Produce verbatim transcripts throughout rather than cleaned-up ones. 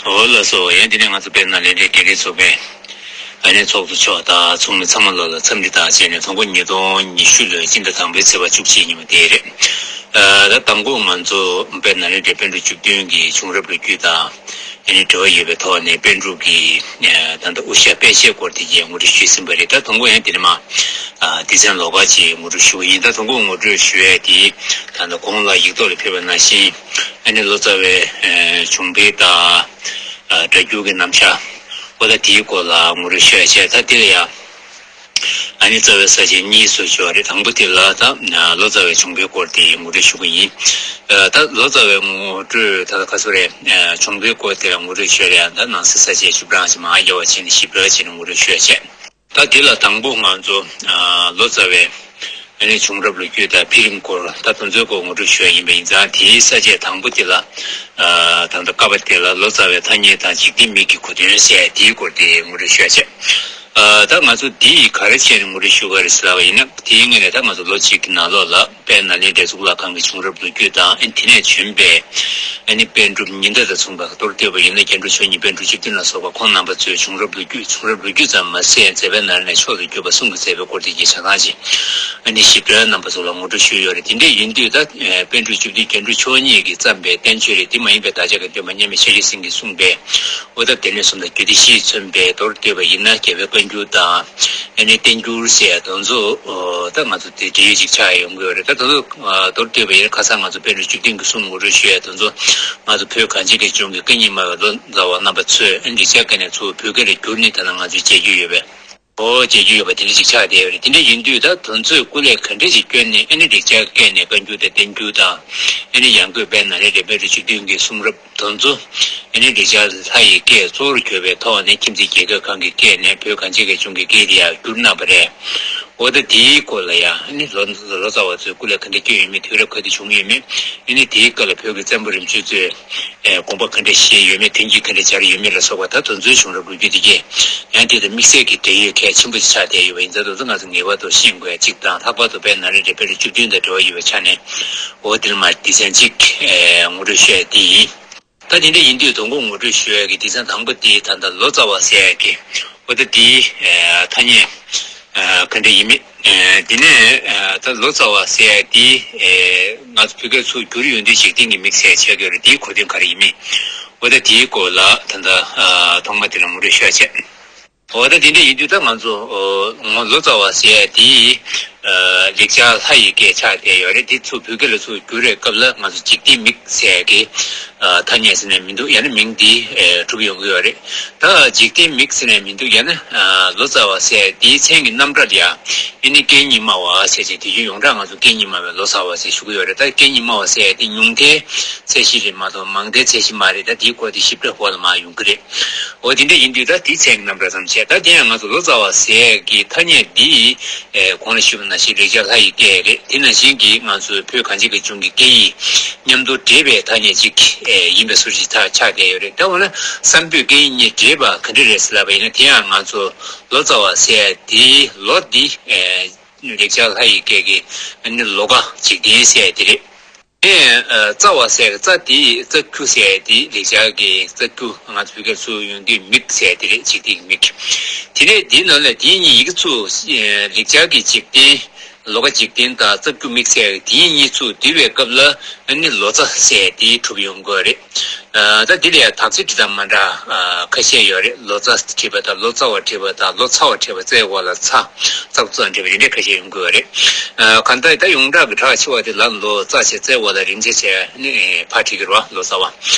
འོ་ལགས་སོ། ཡང་དེ་ནས་ང་ཚོ་དཔལ་ནཱ་ལེནྡྲའི་རྒན་རིགས་ཚོགས་པའི་ཨ་ནེ་ཚོགས་གཙོ་མཆོག་དང་ཚོགས་མི་ཚང་མ་ལོ་ལ་འཚམས་འདྲི་དང་བཅས་ནས། དང་པོ་ཉིས་སྟོང་ཉི་ཤུ་ལོའི་སྤྱི་ཟླ་དང་པོའི་ཚེས་པ་བཅུ་གཅིག་ཉིན་མོ་དེ་རེད། ཨ་ད་དང་པོ་ང་ཚོ་དཔལ་ནཱ་ལེནྡྲའི་པཎ་གྲུབ་བཅུ་བདུན་གྱི་བྱུང་རབས་ལོ་རྒྱུས་དང་ཨ་ནེ་འབྲེལ་བ་ཡོད་པའི་ཐོག་ནས་པཎ་གྲུབ་ཀྱི་ཨ་ད་ལྟ་དབུ་ཞྭ་པད་ཤག་སྐོར་དེ་གའི་ངོ་སྤྲོད་ཞུས་ཟིན་པ་རེད། ད་དང་པོ་ཡང་དེ་ནས་མ་ཨ་སྡེ་ཚན་ལོགས་ཀ་ཅིག་ངོ་སྤྲོད་ཞུ་བ་ཡིན། ད་དང་པོ་ངོ་སྤྲོད་ཞུ་ཡས་དེ་ད་ལྟ་གོང་ལ་ཡིག་ཐོག་ལ་ཕེབས་པ་ནང་བཞིན་ཨ་ནེ་ལོ་ཙཱ་བའི་ཨ་བྱུང་འཕེལ་དང་། ཨ་སྒྲ་སྒྱུར་གྱི་རྣམ་གཞག་འོ་ད་དེའི་སྐོར་ལ་ངོ་སྤྲོད་ཞུ་ཡ་བྱས། ད་དེ་ལ་ཡང་ཨ་ནི་རྩ་བའི་ས་བཅད་གཉིས་སུ་ཕྱེ་བ་རེད། དང་པོ་དེ་ལ་ད་ལོ་ཙཱ་བའི་བྱུང་འཕེལ་སྐོར་དེ་ངོ་སྤྲོད་ཞུ་གི་ཡིན། ཨ་ད་ལོ་ཙཱ་བའི་ངོ་སྤྲོད་ད་ལྟ་ག་ཚོད་རེད། ཨ་བྱུང་འཕེལ་སྐོར་དེ་ལ་ངོ་སྤྲོད་ཞུ་ཡ་ལ་ཡང་ད་ནང་གསེས་ས་བཅད་བཅུ་གྲངས་ཤིག་མར་རྒྱབ་པ་བྱས་ནས་ཞིབ་ཕྲ་བྱས་ནས་ངོ་སྤྲོད་ཞུ་ཡ་བྱས། ད་དེ་ལ་དང་པོ་ང་ཚོ་ཨ་ལོ་ཙཱ་བའི་ཨ་ནི་བྱུང་རབས་ལོ་རྒྱུས་དང་འཕེལ་རིམ་སྐོར་ད་དེ་ཚོའི་སྐོར་ངོ་སྤྲོད་ཞུ་ཡ་ཡིན་པ་ཡིན་ཙང་། དེའི་ས་བཅད་དང་པོ་དེ་ལ་ཨ་ད་ལྟ་ཀ་པ་དེ་ལ་ལོ་ཙཱ་བའི་ཐ་སྙད་དང་འཇིག་རྟེན་མིག་གི་གོ་དོན་ཟེར་དེའི་སྐོར་དེ་ངོ་སྤྲོད་ཞུ་ཡ་བྱས། ཨ་ད་ང་ཚོ་འདི་ཡི་ག་རེ་བྱས་ནས་ངོ་སྤྲོད་ཞུ་ག་རེད་ཟེར་ལབ་པ་ཡིན་ན། དེའི་སྔོན་ནས་ད་ང་ཚོ་ལོ་གཅིག་གི་ནང་ལོགས་ལ་དཔལ་ནཱ་ལེནྡྲའི་གཙུག་ལག་ཁང་གི་བྱུང་རབས་ལོ་རྒྱུས་དང་། ཨ་དེ་ནས་བྱོན་པའི་ཨ་ནི་པཎ་གྲུབ་ཉི་ཟླ་དང་མཚུངས་པ། མདོར་བསྡུས་པ་ཡིན་ན་རྒྱན་དྲུག་མཆོག་གཉིས་པཎ་གྲུབ་བཅུ་བདུན་ལ་སོགས་པ་ཁོང་རྣམ་པ་ཚོའི་བྱུང་རབས་ལོ་རྒྱུས། བྱུང་རབས་ལོ་རྒྱུས་ཙམ་མ་ཟད་མཛད་པའི་ནང་ནས་མཆོག་ཏུ་གྱུར་པ་གསུམ་གྱིས་མཛད་པའི་སྐོར་དེ་གའི་ཆ་ཚང་ཅིག་ཨ་ནི་ཞིབ་ཕྲ་རྣམ་པ་ཚོ་ལ་ངོ་སྤྲོད་ཞུས་ཡོད་རེད། དེ་འདྲ་ཡིན་དུས་ད་ཨ་པཎ་གྲུབ་བཅུ་བདུན་རྒྱན་དྲུག་མཆོག་གཉིས་ཀྱིས་བརྩམས་པའི་བསྟན་བཅོས་རེད། དེ་མ་ཡིན་པའི་བདག་ཅག་གི་སྟོན་པ་མཉམ་མེད་ཤཱཀྱ་སེང་གེས་གསུངས་པའི་འོ་ད་བདེན་བློས་གསུངས་དང་རྒྱུད་སྡེ་བཞིས་མཚོན་པའི། མདོར་བསྡུས་པ་ཡིན་ན་རྒྱལ་བའི་བཀའ་འགྱུར་དང་ཨ་ནི་བསྟན་འགྱུར་ཟེར་ཡ་དེ་ཚོ་ཨོ་ད་ང་ཚོ་དེ་འབྲེལ་ཡོད་ཅིག་ཆགས་ཡོང་གི་ཡོད་རེད། ད་དེ་ཚོ་ཨ་མདོར་བསྡུས་པ་ཡིན་ན་ཁ་སང་ང་ཚོ་པཎ་གྲུབ་བཅུ་བདུན་གྱི་གསུང་ངོ་སྤྲོད་ཞུ་ཡ་དེ་ཚོ་ང་ཚོ་བོད་གངས་ཅན་གྱི་ལྗོངས་ཀྱི་སྐད་གཉིས་སྨྲ་བའི་ལོ་ཙཱ་བ་རྣམ་པ་ཚོས་ཨ་ནི་རིག་བྱ་སྐད་ནས་ཚུར་བོད་སྐད་ལ་བསྒྱུར་ནས་ད་ལྟ་ང་ཚོས་མཇལ་རྒྱུ་ཡོད་པས། ཨོ་མཇལ་རྒྱུ་ཡོད་པ་དེ་འདྲ་ཅིག་ཆགས་བསྡད་ཡོད་རེད། དེ་འདྲ་ཡིན་དུས་ད་དེ་ཚོས་སྐུ་ལས་ག་འདྲ་ཅིག་བསྐྱོན་ནས་ཨ་ནི་རིག་བྱ་སྐད་ནས་བཀའ་འགྱུར་དང་བསྟན་འགྱུར་དང་ཨ་ནི་ཡང་སྒོས་དཔལ་ནཱ་ལེནྡྲའི་པཎ་གྲུབ་བཅུ་བདུན་གྱི་གསུང་རབ་དེ་ཚོ་ཨ་ནི་རིག་བྱ་ལྷ་ཡི་སྐད་གཙོ་བོར་གྱུར་པའི་ཐོག་ནས་ཁྱིམ་མཚེས་རྒྱལ་ཁབ་ཁག་གི་སྐད་ནས་བོད་གངས་ཅན་གྱི་ལྗོངས་ཀྱི་སྐད་དེ་ཡར་བསྒྱུར་གནང་བ་རེད། འོ་ད་དེའི་སྐོར་ལ་ཡང་ཨ་ནི་ལོ་ལོ་ཙཱ་བ་ཚོས་སྐུ་ལས་ག་འདྲ་བསྐྱོན་ཡོད་མེད། དུས་རབས་ག་དུས་བྱུང་ཡོད་མེད། ཨ་ནི་དེའི་སྐབས་ལ་བོད་ཀྱི་བཙན་པོ་རིམ་བྱོན་ཚོས་ཨེ་དགོངས་པ་ག་འདྲ་བཞེས་ཡོད་མེད། དོན་རྒྱུན་ག་འདྲ་སྦྱར་ཡོད་མེད་ལ་སོགས་པ་ད་དེ་ཚོའི་བྱུང་རབས་ལོ་རྒྱུས་དེ་གས་ཡང་དེ་དང་དམིགས་བསལ་གྱི་འབྲེལ་ཡོད་གལ་ཆེན་པོ་ཆགས་བསྡད་ཡོད་པ་ཡིན་ཙང་། དེ་ཚོ་ང་ཚོ་ངེས་པར་དུ་ཤེས་དགོས་ཡ་གཅིག་དང་། ལྷག་པར་དུ་དཔལ་ནཱ་ལེནྡྲའི་པཎ་གྲུབ་བཅུ་བདུན་དང་འབྲེལ་བ་ཡོད་པའི་ཆ་ནས་འོ་དེ་ལ་མར་སྡེ་ཚན་གཅིག་ཨེ་ངོ་སྤྲོད་ཞུ་ཡ་དེ་ཡིན། ད་དེ་འདྲ་ཡིན་དུས་དང་པོ་ངོ་སྤྲོད་ཞུ་ཡ་གི་སྡེ་ཚན་དང་པོ་དེ་ད་ལྟ་ལོ་ཙཱ་བ་ཟེར་ཡ་གི་འོ་ད་དེའི་ཨེ་ཐ་སྙད་ཨེ་ག་འདྲ་ཡིན་མིན། ཨེ་དེ་ནས་ཨེ་ད་ལོ་ཙཱ་བ་ཟེར་ཡ་དེ་ཨེ་ང་ཚོ་བོད་སྐད་ཚུར་བསྒྱུར་ཡོང་དུས་འཇིག་རྟེན་གྱི་མིག་ཟེར་བྱས་ཡོད་རེད། དེའི་གོ་དོན་ག་རེ་ཡིན་མིན། འོ་ད་དེའི་སྐོར་ལ་ད་ལྟ་ཨ་ཐོག་མ་དེ་ལ་ངོ་སྤྲོད་ཞུ་ཡ་བྱས། འོ་ད་དེ་འདྲ་ཡིན་དུས་ད་ང་ཚོ་ཨོ་ངོ་ལོ་ཙཱ་བ་ཟེར་ཡ་དེ་ཨ་རིག་བྱ་ལྷ་ཡི་སྐད་ཆགས་བསྡད་ཡོད་རེད། དེ་ཚུར་བོད་སྐད་ལ་ཚུར་བསྒྱུར་བའི་སྐབས་ལ་ང་ཚོ་འཇིག་རྟེན་མིག་ཟེར་ཡ་གི་ཨ་ཐ་སྙད་ཟེར་ནས་མི་འདུག་ཡང་ན་མིང་འདི་ཨེ་གྲུབ་ཡོང་གི་ཡོད་རེད། ད་འཇིག་རྟེན་མིག་ཟེར་ནས་མི་འདུག་ཡང་ན་ཨ་ལོ་ཙཱ་བ་ཟེར་ཡ་དེའི་མཚན་གྱི་རྣམ་གྲངས་ལ་ཡ་ཨ་ནི་སྐད་གཉིས་སྨྲ་བ་ཟེར་བྱས། དུས་རྒྱུན་ཡོངས་གྲགས་ང་ཚོ་སྐད་གཉིས་སྨྲ་བའི་ལོ་ཙཱ་བ་ཟེར་ཞུ་གི་ཡོད་རེད། ད་སྐད་གཉིས་སྨྲ་བ་ཟེར་ཡ་དེ་ཉུང་མཐའི་ཚད་གཞི་རེད་མ་གཏོགས་མང་མཐའི་ཚད་གཞི་མ་རེད། ད་དེའི་སྐོར་དེ་ཞིབ་ཕྲ་འོག་ལ་མར་ཡོང་གི་རེད། འོ་དེ་འདྲ་ཡིན་དུས་ད་དེའི་མཚན་གྱི་རྣམ་གྲངས་ཙམ་བྱས། ད་དེ་ཡང་ང་ཚོ་ལོ་ཙཱ་བ་ཟེར་ཡས་ཀྱི་ཐ་སྙད་འདི་ཨེ་གོང་ལ་ཞུས་པ་ནང་བཞིན་རིག་བྱ་ལྷ་ཡི་སྐད་རེད། དེ་ནང་བཞིན་གྱི་ང་ཚོའི་བོད་གངས་ཅན་གྱི་ལྗོངས་ཀྱི་སྐད་ཡིག་མཉམ་དུ་འདྲེས་པའི་ཐ་སྙད་ཅིག་ཨེ་ཡིན་པའི་བཟོ་ཞིག་ཆགས་བསྡད་ཡོད་རེད། ད་འོ་ན་གསར་འགོད་སྐད་ཡིག་གཉིས་འདྲེས་པ་ག་འདྲ་རེད་ཟེར་ལབ་པ་ཡིན་ན། དེ་ཡང་ང་ཚོ་ལོ་ཙཱ་བ་ཟེར་ཡས་དེའི་ལོ་འདི་ཨེ་རིག་བྱ་ལྷ་ཡི་སྐད་ཀྱི་ཨ་ནི་ལོ་ཀ་འཇིག་རྟེན་ཟེར་ཡས་དེ་རེད། ཨེ་ཙཱ་བ་ཟེར། ཙཱ་དེ་ཙཱ་ཀྱུ་ཟེར་དེ་རིག་བྱ་གི་ཙཱ་ཀྱུ། ང་ཚོ་བོད་སྐད་ཚུར་ཡོང་དུས་མིག་ཟེར་དེ་རེད། འཇིག་རྟེན་གྱི་མིག་དེ་ནས་དེའི་ནང་ལ་དེའི་གཉིས་ཡི་གེ་ཚུར་ཨེ་རིག་བྱ་གི་འཇིག་རྟེན་ལོ་ཀ་འཇིག་རྟེན་དང་ཙཱ་ཀྱུ་མིག་ཟེར་དེའི་གཉིས་ཚུར་བསྡུས་པའི་སྐབས་ལ་ཨ་ནི་ལོ་ཙཱ་ཟེར་དེ་གྲུབ་ཡོང་གི་རེད། ཨ་ད་དེ་ལ་ཡང་དག་ཆ་འབྲི་སྟངས་མ་འདྲ་ཨ་ཁ་ཤས་ཡོད་རེད། ལོ་ཙཱ་བྲིས་པ་དང་ལོ་ཙཱ་བ་བྲིས་པ་དང་ལོ་ཚ་བ་བྲིས་པ། ཙའི་འོག་ལ་ཚ། ཙག་ཙོག་འབྲི་བ་དེ་འདྲའི་ཁ་ཤས་ཡོང་གི་ཡོད་རེད། ཨ་གང་ལྟར་ད་ཡོངས་གྲགས་ཀྱི་གྲགས་ཆེ་བ་དེ་ལ་ལོ་ཙཱ་བྱས། ཙའི་འོག་ལ་རིང་ཆ་བྱས་ནས་ཕ་བྲིས་ཀྱི་རེད་བ། ལོ་ཙཱ་བ།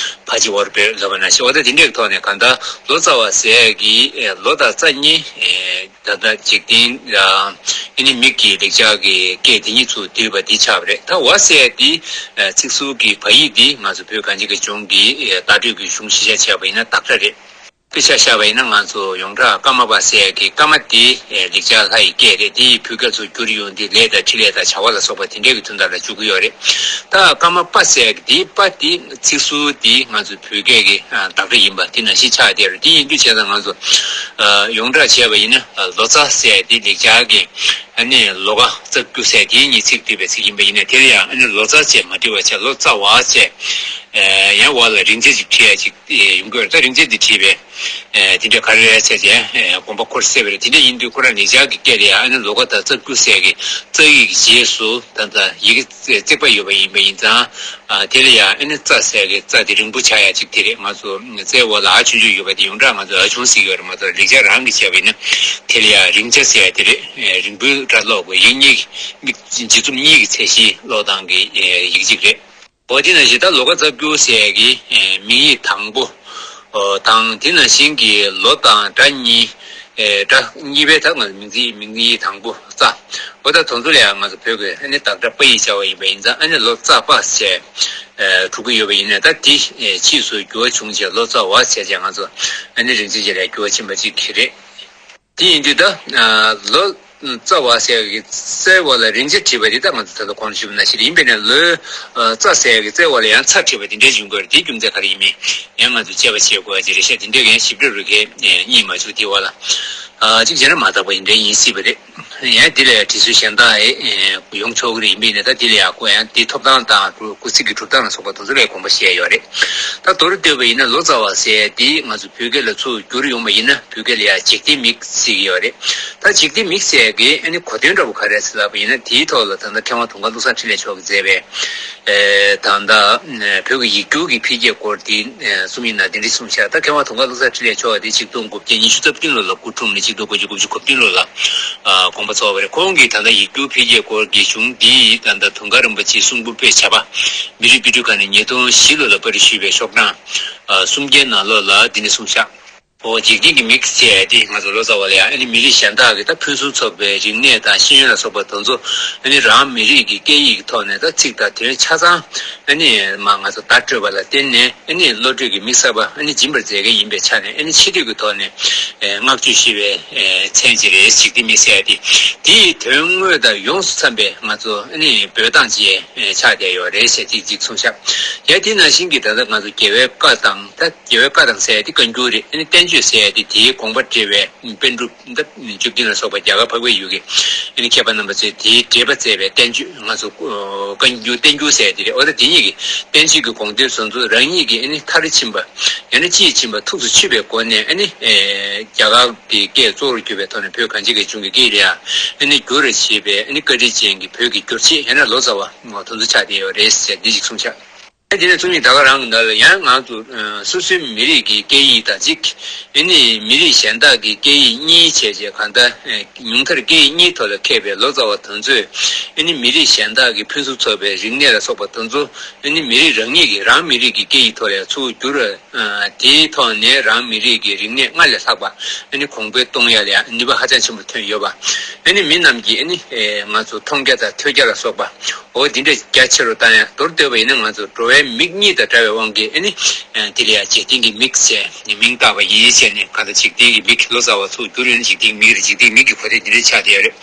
ཕ་གཅིག་བོར་བའི་ལབ་པ་ནང་བཞིན། འོ་ད་དེ་འདྲའི་ཐོག་ནས་གང་ལྟར་ལོ་ཙཱ་བ་ཟེར་ཡས་ཀྱི་ཨེ་ལོ་དང་ཙཱ་གཉིས་ཨེ་ད་ལྟ་འཇིག་རྟེན་ཨ་ནི་མིག་གི་རིག་བྱ་གི་སྐད་དེ་གཉིས་ཚུར་བསྡུས་པ་འདི་ཆགས་པ་རེད། ད་བ་ཟེར་ཡས་དེ་ཨེ་ཚིག་ཟུར་གྱི་བ་ཡིག་འདི་ང་ཚོ་བོད་གངས་ཅན་གྱི་ལྗོངས་ཀྱི་ཨེ་བརྡ་སྤྲོད་ཀྱི་གཞུང་གཞི་བཞག་བྱས་པ་ཡིན་ན་དག་སྒྲ་རེད། དཔེ་ཆ་བཞག་པ་ཡིན་ན་ང་ཚོ་ཡོངས་གྲགས་ཀ་མ་པ་ཟེར་ཡས་ཀྱི་ཀ་མ་དེ་ཨེ་རིག་བྱ་ལྷ་ཡི་སྐད་རེད། དེ་ཡི་བོད་སྐད་ཚུར་བསྒྱུར་ཡོང་དུས་ལས་དང་ཕྲིན་ལས་དང་བྱ་བ་ལ་སོགས་པ་དེ་འདྲའི་གི་དོན་དག་ལ་འཇུག་གི་ཡོད་རེད། ད་ཀ་མ་པ་ཟེར་ཡས་ཀྱི་དེའི་པ་དེ་ཚིག་ཟུར་དེ་ང་ཚོ་བོད་སྐད་ཀྱི་ཨ་བདག་སྒྲ་ཡིན་པ་དེ་ནང་བཞིན་ཆགས་བསྡད་རེད། དེ་ཡིན་དུས་བྱས་ཙང་ང་ཚོ་ཨ་ཡོངས་གྲགས་བྱས་པ་ཡིན་ན་ཨ་ལོ་ཙཱ་ཟེར་ཡས་དེ་རིག་བྱ་གི་ཨ་ནི་ལོ་ཀ་ཙཱ་ཀྱུ་ཟེར་དེའི་གཉིས་ཚིག་བསྡུས་པའི་ཚིག་ཡིན་པ་ཡིན་ན། དེ་ལ་ཡང་ཨ་ནི་ལོ་ཙཱ་ཅེས་མ་བྲི་བར་བྱས། ལོ་ཙཱ་བ་ཅེས། ཡང་འོག་ལ་རིང་ཆ་ཅིག་བྲིས་ཡ་ཅིག་ཡོང་གི་ཡོད་རེད། ད་རིང་ཆ་འདི་བྲིས་པས་དེ་འདྲ་ག་རེ་རེད་ཟེར་བྱས་དགོངས་པ་འཁོར་སྲིད་པ་རེད། དེ་འདྲ་ཡིན་དུས་ཁོ་རང་ལེགས་སྦྱར་གྱི་སྐད་ལ་ཡང་ཨ་ནི་ལོ་ཀ་དང་རྩ་བརྒྱུད་ཟེར་གི་རྩ་ཡིག་གི་རྗེས་སུ་ད་ལྟ་ཡི་གེ་བརྩེགས་པ་ཡོད་པ་ཡིན་པ་ཡིན་ཙང་། དེ་ལ་ཡང་ཨ་ནི་རྩ་ཟེར་གི་རྩ་དེ་རིང་པོ་ཆགས་ཡ་ཅིག་དེ་རེད། ང་ཚོ་རྩའི་འོག་ལ་ཨ་ཆུང་ཆུང་ཡོད་པ་དེ་ཡོངས་གྲགས་ང་ཚོ་ཨ་ཆུང་ཟེར་གི་ཡོད་རེད་མ་གཏོགས། ལེགས་སྦྱར་རང་གིས་བྱས་པ་ཡིན་ན་དེ་ལ་ཡང་རིང་ཆ་ཟེར་ཡ་དེ་རེད། རིང་པོའི་སྒྲ་ཀློག་དགོས། ཡིག་གཉིས་ཀྱི་མིག་འབྱེད་ཚུམ་གཉིས་ཀྱི་ཚད་གཞི་ཀློག་སྟངས་ཀྱི་ཡི་གེ་ཅིག་རེད། འོ་དེ་ནང་བཞིན་ད་ལོ་ཀ་རྩ་བརྒྱུད་ཟེར་གྱི་མིང་ཡིག་དང་པོ་དང་། དེ་ནང་བཞིན་གྱི་ལོ་དང་སྒྲ་གཉིས། སྒྲ་གཉིས་པའི་ད་ང་མིང་ཚིག་མིང་ཡིག་དང་པོ་རྩ། འོ་ད་དེ་ཚོ་ལ་ཡང་ང་ཚོ་བོད་ཀྱི་ཨ་ནི་བདག་སྒྲ་པ་ཡིག་བྱ་བ་ཡིན་པ་ཡིན་ཙང་། ཨ་ནི་ལོ་ཙཱ་པ་ཟེར་གྲུབ་ཀྱི་ཡོད་པ་ཡིན་ནའི། ད་དེ་ཕྱིས་སུ་འགྱུར་བ་བྱུང་བྱས་ལོ་ཙཱ་བ་ཟེར་བྱས་ང་ཚོ་ཨ་ནི་རིང་ཆེན་བྱས་ལ་འགྱུར་བ་ཕྱིན་པ་གཅིག་རེད། དེ་ཡིན་དུས་ད་ལོ་ཙཱ་བ་ཟེར་གྱི་རྩའི་འོག་ལ་རིང་ཆ་བྲིས་པ་དེ་ད་ང་ཚོ་ད་ལྟ་གོང་དུ་ཞུས་པ་ནང་བཞིན་རེད། ཡིན་པས་ན་ལོ་ཙཱ་ཟེར་གྱི་རྩའི་འོག་ལ་ཡང་ཚ་བྲིས་པ་དེ་འདྲའི་བྱུང་དགོས་རེད། དེའི་རྒྱུ་མཚན་ག་རེ་ཡིན་མིན་ཡང་ང་ཚོས་དཔྱད་པ་བྱེད་དགོས་པ་ཅིག་རེད་ཤག་དེ་འདྲའི་ཡང་ཞིབ་ཕྲ་རུ་གས་རྙེད་མ་བྱུང་། དེའི་འོག་ལ་གཅིག་བྱས་ན་མ་དག་པ་ཡིན་འདྲ་ཡིན་སྲིད་པ་རེད། ཡང་དེ་ལས་བྲིས་ཚུལ་གཞན་དག་ཡང་ཡོང་ཆོག་གི་རེད། ཡིན་པས་ན་ད་དེ་ལ་ཡང་ཁོ་ཡང་དེའི་ཐོབ་ཐང་དང་སྐུལ་ཚིག་གི་གྲུབ་སྟངས་ལ་སོགས་པ་དེ་ཚོ་ལ་དགོངས་པ་བཞེས་ཡོད་རེད། ད་མདོར་བསྡུས་པ་ཡིན་ན་ལོ་ཙཱ་བ་ཟེར་དེ་ང་ཚོ་བོད་སྐད་ལ་ཚུར་བསྒྱུར་ཡོང་བ་ཡིན་ན་བོད་སྐད་ལ་ཡང་འཇིག་རྟེན་མིག་ཟེར་གྱི་ཡོད་རེད། ད་འཇིག་རྟེན་མིག་ཟེར་གྱི་ཨ་ནི་གོ་དོན་འདྲ་པོ་ག་རེ་རེད་ཟེར་ལབ་པ་ཡིན་ན། དེའི་ཐོག་ལ་ད་ལྟ་མཁས་དབང་དུང་དཀར་བློ་བཟང་འཕྲིན་ལས་མཆོག་གིས་མཛད་པའི་ད་ལྟ་བོད་ཀྱི་ཡིག་སྒྱུར་གྱི་འཕེལ་རྒྱས་སྐོར་དེ་གསུངས་ཡིན་ན་དེ་འདྲ་གསུངས་ཤག་ད་མཁས་དབང་དུང་དཀར་བློ་བཟང་འཕྲིན་ལས་མཆོག་དེ་ཆིག་སྟོང་དགུ་བརྒྱ་ཉི་ཤུ་རྩ་བདུན་ལོ་ལ་སྐུ་འཁྲུངས་ནས་ཆིག་སྟོང་དགུ་བརྒྱ་དགུ་བཅུ་གོ་བདུན་ལོ་ལ་དགོངས་པ་རྫོགས་པ་རེད། ཁོང་གིས་ད་ལྟ་ཡིག་སྒྱུར་འཕེལ་རྒྱས་སྐོར་གྱི་གཞུང་འདི་ད་ལྟ་དུང་དཀར་རིན་པོ་ཆེའི་གསུང་འབུམ་པོད་བྱ་བ་མི་རིགས་དཔེ་སྐྲུན་ཁང་ནས་ཉིས་སྟོང་བཞི་ལོ་ལ་པར་རིས་ཞུས་པའི་ཤོག་གྲངས་གསུམ་བརྒྱའི་ནང་ལོགས་ལ་འདི་ནས་གསུངས་ཤག་འོ་འཇིག་རྟེན་གྱི་མིག་ཟེར་དེ་ང་ཚོ་ལོ་ཙཱ་བ་ལ་ཡང་ཨ་ནི་མི་རིགས་གཞན་དག་གི་ད་ཕུན་སུམ་ཚོགས་པའི་རིག་གནས་དང་ཤེས་ཡོན་ལ་སོགས་པ་དེ་ཚོ་ཨ་ནི་རང་མི་རིགས་ཀྱི་སྐད་ཡིག་གི་ཐོག་ནས་ད་ཚིག་དང་དོན་ཆ་ཚང་ཨ་ནི་མ་ང་ཚོ་བརྡ་སྤྲོད་པ་ལ་བརྟེན་ནས་ཨ་ནི་བློ་གྲོས་ཀྱི་མིག་གསར་པ་ཨ་ནི་སྦྱིན་པར་མཛད་མཁན་ཡིན་པའི་ཆ་ནས། ཨ་ནི་ཆེ་བསྟོད་ཀྱི་ཐོག་ནས་བསྔགས་བརྗོད་ཞུ་བའི་མཚན་ཅིག་རེད། འཇིག་རྟེན་མིག་ཟེར་དེ་དེའི་དོན་དངོས་དང་ཡོངས་སུ་འཚམ་པའི་ང་ཚོ་ཨ་ནི་འབོད་སྟངས་ཅིག་ཆགས་བསྡད་ཡོད་རེད་ཟེར་ཅིག་ཅིག་གསུངས་ཤག་ཡ་དེ་ནང་བཞིན་གྱི་ད་ལྟ་ང་ཚོ་རྒྱལ་བའི་བཀའ་དང་ད། རྒྱལ་བའི་བཀའ་དང་ཟེར་ཡ་དེ་བཀའ་འགྱུར་རེད། ཨ་ནི་བསྟན་བཅོས་ཟེར་ཡ་དེ་དེའི་དགོངས་པ་འགྲེལ་བའི་པཎ་གྲུབ་ད་བཅུ་བདུན་ལ་སོགས་པ་རྒྱ་གར་འཕགས་པའི་ཡུལ་གྱི་ཨ་ནི་མཁས་པ་རྣམ་པ་ཚོས་དེའི་འགྲེལ་པ་མཛད་པའི་བསྟན་བཅོས། ང་ཚོ་བཀའ་འགྱུར་བསྟན་འགྱུར་ཟེར་ཡ་དེ་རེད། འོ་ད་དེ་གཉིས་ཀྱི་བསྟན་བཅོས་ཀྱི་དགོངས་དོན་དེ་ཚོ་རང་ཉིད་ཀྱིས་ཨ་ནི་མཐར་ཕྱིན་པ་ཡང་ན་དཔྱིས་ཕྱིན་པ་ཐུགས་སུ་ཆུད་པའི་སྒོ་ནས་ཨ་ནི་རྒྱ་གར་གྱི་སྐད་གཙོ་བོར་གྱུར་པའི་ཐོག་ནས་བོད་གངས་ཅན་གྱི་ལྗོངས་ཀྱི་སྐད་ལ་ཡང་ཨ་ནི་བསྒྱུར་བར་བྱེད་པའི་ཨ་ནི་བཀའ་དྲིན་ཅན་གྱི་བོད་ཀྱི་སྒྱུར་བྱེད་ཡང་ན་ལོ་ཙཱ་བ་དེ་ཚོ་ཆགས་བསྡད་ཡོད་རེད་ཟེར་འདི་ཞིག་གསུངས་ཤག་དེ་ནས་རྩོམ་ཡིག་ད་ག་རང་གི་ནང་ལ་ཡང་ང་ཚོ་སོ་སོའི་མི་རིགས་ཀྱི་སྐད་ཡིག་དང་གཅིག་ཨ་ནི་མི་རིགས་གཞན་དག་གི་སྐད་ཡིག་གཉིས་བྱས་རྗེས་གང་ལྟར་ཉུང་མཐར་སྐད་ཡིག་གཉིས་ཐོག་ལ་མཁས་པའི་ལོ་ཙཱ་བ་དེ་ཚོས་ཨ་ནི་མི་རིགས་གཞན་དག་གི་ཕུན་སུམ་ཚོགས་པའི་རིག་གནས་ལ་སོགས་པ་དེ་ཚོ་ཨ་ནི་མི་རིགས་རང་ཉིད་ཀྱི་རང་མི་རིགས་ཀྱི་སྐད་ཡིག་ཐོག་ལ་ཚུར་བསྒྱུར་བ། དེའི་ཐོག་ནས་རང་མི་རིགས་ཀྱི་རིག་གནས་སྔར་ལས་ལྷག་པ་ཨ་ནི་གོང་འཕེལ་གཏོང་ཡ་ལ་ཡང་ནུས་པ་ཧ་ཅང་ཆེན་པོ་ཐོན་ཡོད་པ། ཨ་ནི་མི་རྣམས་ཀྱིས་ཨ་ནི་ང་ཚོ་མཐོང་རྒྱ་དང་ཐོས་རྒྱ་ལ་སོགས་པ། འོ་འདི་འདྲ་རྒྱ་ཆེ་རུ་བཏང་ཡ། མདོར་བསྡུས་པ་ཡིན་ན་ང་ཚོ་འགྲོ་བའི་མིག་གཉིས་དང་འདྲ་བའི་དབང་གིས་ཨ་ནི་དེ་ལ་ཡང་འཇིག་རྟེན་གྱི་མིག་ཟེར་ནས་མིང་བཏགས་པ་ཡིན་ཟེར་ནས། གང་ལྟར་འཇིག་རྟེན་གྱི་མིག་ལོ་ཙཱ་བ་ཚུར་བསྒྱུར་ཡོད་ན་འཇིག་རྟེན་གྱི་མིག་རེད། འཇིག་རྟེན་གྱི་མིག་གི་གོ་དེ་འདི་འདྲ་ཆགས་བསྡད་ཡོད་རེད།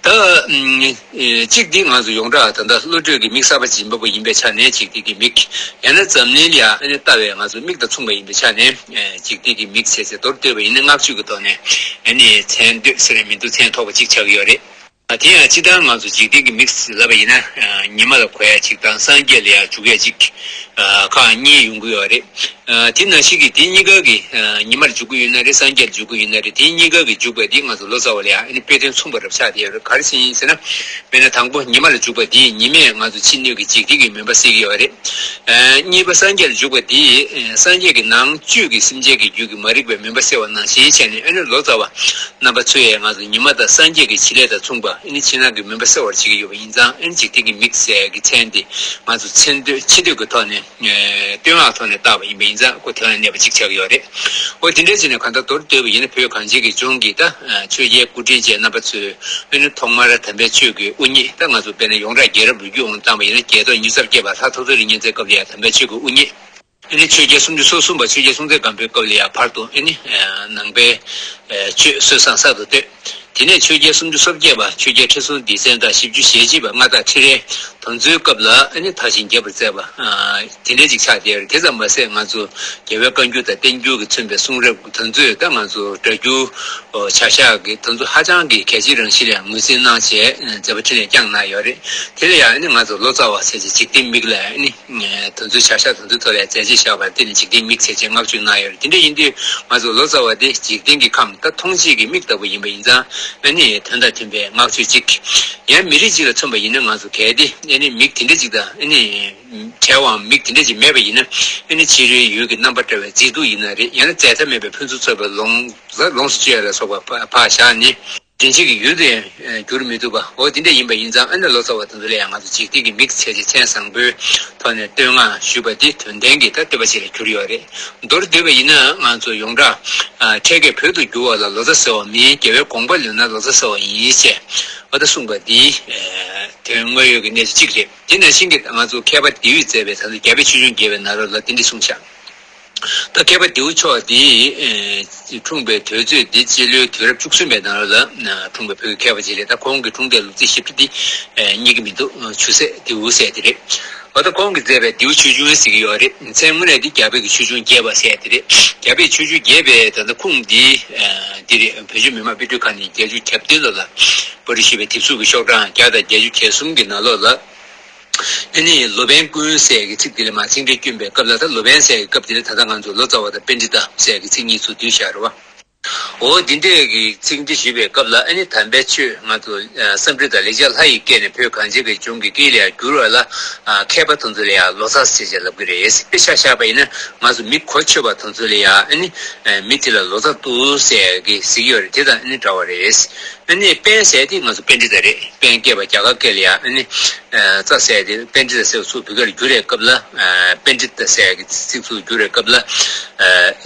ད་གཅིག་འདི་ང་ཚོ་ཡོངས་གྲགས་ད་ལྟ་བློ་གྲོས་ཀྱི་མིག་གསར་པ་སྦྱིན་པ་པོ་ཡིན་པའི་ཆ་ནས་འཇིག་རྟེན་གྱི་མིག་ཡང་ན་འཛམ་གླིང་ལ་ཡང་ལྟ་བའི་ང་ཚོ་མིག་དང་མཚུངས་པ་ཡིན་པའི་ཆ་ནས་འཇིག་རྟེན་གྱི་མིག་ཟེར་ཚེ་མདོར་བསྡུས་པ་ཡིན་ན་བསྔགས་བརྗོད་ཀྱི་ཐོག་ནས་མཚན་བསྟོད་ཟེར་ནས་མི་འདུག་མཚན་ཐོགས་པ་གཅིག་ཆགས་ཀྱི་ཡོད་རེད། དེ་ཡང་སྤྱིར་བཏང་ང་ཚོ་འཇིག་རྟེན་གྱི་མིག་ལབ་པ་ཡིན་ན། ཉི་མ་ལ་གོ་ཡ་གཅིག་དང་སངས་རྒྱས་ལ་ཡང་འཇུག་ཡ་གཅིག་ཁག་གཉིས་ཡོང་གི་ཡོད་རེད། དེ་ནང་བཞིན་གྱི་དེ་གཉིས་ཀ་གི་ཉི་མར་འཇུག་གི་ཡོད་ན་རེད། སངས་རྒྱས་ལ་འཇུག་གི་ཡོད་ན་རེད། དེ་གཉིས་ཀ་གི་འཇུག་པ་འདི་ང་ཚོ་ལོ་ཙཱ་བ་ལ་ཡང་ཨ་ནི་དཔེ་དོན་མཚུངས་པ་རབ་ཆགས་བསྡད་ཡོད་རེད། ག་རེ་ཟེར་ཡིན་ཟེར་ན། དཔེར་ན་དང་པོ་ཉི་མ་ལ་འཇུག་པ་འདིས་ཉི་མས་ང་ཚོ་ཕྱི་སྣོད་ཀྱི་འཇིག་རྟེན་གྱི་མུན་པ་སེལ་གྱི་ཡོད་རེད། གཉིས་པ་སངས་རྒྱས་ལ་འཇུག་པ་འདིས་སངས་རྒྱས་ཀྱི་ནང་བཅུད་ཀྱི་སེམས་ཅན་གྱི་རྒྱུད་ཀྱི་མ་རིག་པའི་མུན་པ་སེལ་བ་ནང་བཞིན་བྱས་ནས། ཨ་ནི་ལོ་ཙཱ་བ་རྣམ་པ་ཚོས་ང་ཚོ་ཉི་མ་དང་སངས་རྒྱས་ཀྱི་བྱེད་ལས་དང་མཚུངས་པ་ཨ་ནི་ཕྱི་ནང་གི་མུན་པ་སེལ་བར་བྱེད་ཀྱི་ཡོད་པ་ཡིན་ཙང་། ཨ་ནི་འཇིག་རྟེན་གྱི་མིག་ཟེར་གྱི་མཚན་འདི་ང་ཚོ་མཚན་བསྟོད་ཆེ་བསྟོད་ཀྱི་ཐོག་ནས། བསྟོད་བསྔགས་ཐོག་ནས་བཏགས་པ་ཡིན་པ་ཡིན་ཙང་། ཁོ་དོན་ལ་གནས་པ་གཅིག་ཆགས་ཀྱི་ཡོད་རེད། ཨོ་དེ་འདྲ་བྱས་ནས་གང་ལྟར་མདོར་བསྡུས་པ་ཡིན་ན། བོད་གངས་ཅན་གྱི་ལྗོངས་ཀྱི་ད་ཆོས་རྒྱལ་སྐུ་ཕྲེང་ཅན་རྣམ་པ་ཚོས་ཨ་ནི་ཐོག་མར་དམ་པའི་ཆོས་ཀྱི་དབུ་བརྙེས། ད་ང་ཚོ་དཔེར་ན་ཡོངས་གྲགས་རྒྱལ་རབས་ལོ་རྒྱུས་འོང་བཏང་བ་ཡིན་ན། རྒྱལ་ཐོག་ཉི་ཤུ་རྩ་བརྒྱད་པ་ལྷ་ཐོ་ཐོ་རི་གཉན་བཙན་སྐབས་ལ་ཡང་དམ་པའི་ཆོས་ཀྱི་དབུ་བརྙེས། ཨ་ནི་ཆོས་རྒྱལ་སུམ་ཅུ་སོ་གསུམ་པ་ཆོས་རྒྱལ་སྲོང་བཙན་སྒམ་པོའི་སྐབས་ལ་ཡང་བར་དུ་ཨ་ནི་ནང་པའི་ཆོས་སྲོལ་ཟང་ཟིང་དུ་བཏོད། དེ་ནས་ཆོས་རྒྱལ་སུམ་ཅུ་སོ་བརྒྱད་པ། ཆོས་རྒྱལ་ཁྲི་སྲོང་ལྡེ་བཙན་དང་བཞི་བཅུ་ཞེ་གཅིག་པ་མངའ་བདག་ཁྲི་རལ་དེ་ཚོའི་སྐབས་ལ་ཨ་ནི་དར་ཞིང་རྒྱས་པར་མཛད་པ། ཨ་དེ་འདྲའི་ཅིག་ཆགས་བསྡད་ཡོད་རེད། དེ་ཙམ་མ་ཟད་ང་ཚོ་རྒྱལ་བའི་བཀའ་འགྱུར་དང་བསྟན་འགྱུར་གྱི་མཚོན་པའི་གསུང་རབ་དེ་ཚོས་ད་ང་ཚོ་སྒྲ་སྒྱུར་བྱ་གཞག་གི་དེ་ཚོ་ཧ་ཅང་གི་གལ་ཆེའི་རང་བཞིན་ལ་ངོས་འཛིན་གནང་བྱས་མཛད་པ་འཕྲིན་ལས་བསྐྱངས་གནང་ཡོད་རེད། དེ་ལ་ཡང་ཨ་ནི་ང་ཚོ་ལོ་ཙཱ་བ་ཟེར་བྱས་འཇིག་རྟེན་མིག་ལ་ཨ་ནི། དེ་ཚོའི་བྱ་གཞག་དེ་ཚོའི་ཐོག་ལ་མཛད་རྗེས་བཞག་པ་དེ་ནི་འཇིག་རྟེན་མིག་ཟེར་བྱས་བསྔགས་བརྗོད་གནང་ཡོད་རེད། དེ་འདྲ་ཡིན་དུས་ང་ཚོ་ལོ་ཙཱ་བ་དེ་འཇིག་རྟེན་གྱི་ཁམས་ད་མཐོང་བྱེད་ཀྱི་མིག་ལྟ་བུ་ཡིན་པ་ཡིན་ཙང་ཨ་ནི་དོན་དང་མཐུན་པའི་བསྔགས་བརྗོད་ཅིག་ཡང་མི་རིགས་གཅིག་ལ་མཚོན་པ་ཡིན་ན་ང་ཚོ་གལ་ཏེ་ཨ་ནི་མིག་དེ་འདྲ་ཅིག་དང་ཨ་ནི་བྲལ་བའམ་མིག་དེ་འདྲ་ཅིག་མེད་པ་ཡིན་ན་ཨ་ནི་ཕྱི་རོལ་ཡུལ་གྱི་རྣམ་པར་བཀྲ་བའི་མཛེས་སྡུག་ཡིན་ན་རེད། ཡང་ན་བཙལ་ཐབས་མེད་པའི་ཕུན་སུམ་ཚོགས་པའི་ལོངས་ལོངས་སུ་སྤྱོད་ཡ་ལ་སོགས་པ་ཕར་བཞག་ནས། དྲན་བྱེད་ཀྱི་ཡུལ་དུ་ཡང་འགྱུར་མི་ཐུབ་པ། འོ་དེ་འདྲ་ཡིན་པ་ཡིན་ཙང་ཨ་ནི་ལོ་ཙཱ་བ་དེ་ཚོ་ལ་ཡང་ང་ཚོ་འཇིག་རྟེན་གྱི་མིག་ཟེར་གྱི་མཚན་བཟང་པོའི་ཐོག་ནས་བསྟོད་བསྔགས་ཞུས་པ་དེ་དོན་ལྡན་གྱི་ད་བསྟོད་པ་ཞིག་ལ་གྱུར་ཡོད་རེད། མདོར་བསྡུས་པ་ཡིན་ན་ང་ཚོ་ཡོངས་གྲགས་ཨ་འཕྲལ་རྒྱལ་བོད་དུ་འགྱུར་བ་ལ་ལོ་ཙཱ་ཟེར་བ་མིན། རྒྱལ་བའི་དགོངས་པ་ལོན་ན་ལོ་ཙཱ་ཟེར་བ་ཡིན་ཞེས་འོ་ད་གསུངས་པ་འདི་ཨ་དོན་དངོས་ཡོད་ཀྱི་གནས་ཚུལ་གཅིག་རེད། དེ་ནང་བཞིན་གྱི་ང་ཚོ་མཁས་པ་ལྡེའུས་མཛད་པའི་ད་ལྟ་རྒྱ་བོད་ཆོས་འབྱུང་རྒྱས་པའི་ནང་ལོགས་ལ་དེ་འདྲ་གསུངས་ཤག་ད་མཁས་པ་ལྡེའུ་མཆོག་འདི་ཨེ་འཁྲུངས་པའི་དུས་ཚོད་འདི་སྤྱི་ལོའི་དུས་རབས་བཅུ་གསུམ་པའི་ནང་ལ་ཨ་འཁྲུངས་པའི་བོད་ཀྱི་མཁས་པ་ཅིག་རེད། ད་ཁོང་གི་འཁྲུངས་འདས་ལོ་ཚིགས་ཞིབ་ཕྲ་འདི་ཨེ་རྙེད་ཀྱི་མི་འདུག་ཆུ་སྲས་ལྡེའུ་ཟེར་དེ་རེད། འོ་ད་ཁོང་གིས་མཛད་པའི་ལྡེའུ་ཆོས་འབྱུང་ཟེར་གྱི་ཡོད་རེད། མཚན་དངོས་གནས་འདི་རྒྱ་བོད་ཀྱི་ཆོས་འབྱུང་རྒྱས་པ་ཟེར་དེ་རེད། རྒྱ་བོད་ཆོས་འབྱུང་རྒྱས་པའི་ད་ལྟ་ཁུངས་འདི་ཨེ་འདི་རེད། བོད་ལྗོངས་མི་དམངས་དཔེ་སྐྲུན་ཁང་ནས་བརྒྱད་ཅུ་གྱ་བདུན་ལོ་ལ་པར་སྐྲུན་ཞུས་པའི་དེབ་གཟུགས་ཀྱི་ཤོག་གྲངས་བརྒྱ་དང་བརྒྱད་ཅུ་གྱ་གསུམ་གྱི་ནང་ལོགས་ལ། ཨ་ནི་ལོ་པཎ་ཀུན་ཟེར་གྱི་ཚིག་དེ་ལ་མར་ཚིག་འགྲེལ་བསྐྱོན་པའི་སྐབས་ལ། ད་ལོ་པཎ་ཟེར་གྱི་སྐབས་དེ་ལ་ད་ལྟ་ང་ཚོ་ལོ་ཙཱ་བ་དང་པཎྜི་ཏ་ཟེར་གྱི་ཚིག་གཉིས་ཚུར་བསྡུས་བཞག་རེད་བ། འོ་འདི་འདྲས་ཀྱི་ཚིག་འགྲེལ་ཞུས་པའི་སྐབས་ལ་ཨ་ནི་དམ་པའི་ཆོས་ང་ཚོ་ཨ་སཾ་སྐྲྀ་ཏ་ལེགས་སྦྱར་ལྷ་ཡི་སྐད་ནས་བོད་གངས་ཅན་གྱི་ལྗོངས་ཀྱི་སྐད་ལ་ཡང་བསྒྱུར་བ་ལ་ཨ་མཁས་པ་དེ་ཚོ་ལ་ཡང་ལོ་ཙཱ་ཟེར་བྱས་ལབ་ཀྱི་རེད། དཔེ་ཆ་བཞག་པ་ཡིན་ན་ང་ཚོ་མི་གོ་ཆོད་པ་དེ་ཚོ་ལ་ཡང་ཨ་ནི་ཨ་མི་དེ་ལ་ལོ་ཙཱ་འདུག་ཟེར་གྱི་ཟེར་གྱི་ཡོད་རེད། དེ་དང་ཨ་ནི་འདྲ་བ་རེད། ཨ་ནི་པཎ་ཟེར་དེ་ང་ཚོ་པཎྜི་ཏ་རེད། པཎ་སྐད་པ་རྒྱ་གར་སྐད་ལ་ཡང་ཨ་ནི་ཙ་ཟེར་དེ་པཎྜི་ཏ་ཟེར་བ་ཚུར་བོད་སྐད་ལ་བསྒྱུར་བའི་སྐབས་ལ། པཎྜི་ཏ་ཟེར་གྱི་ཚིག་ཚུར་བསྒྱུར་བའི་སྐབས་ལ།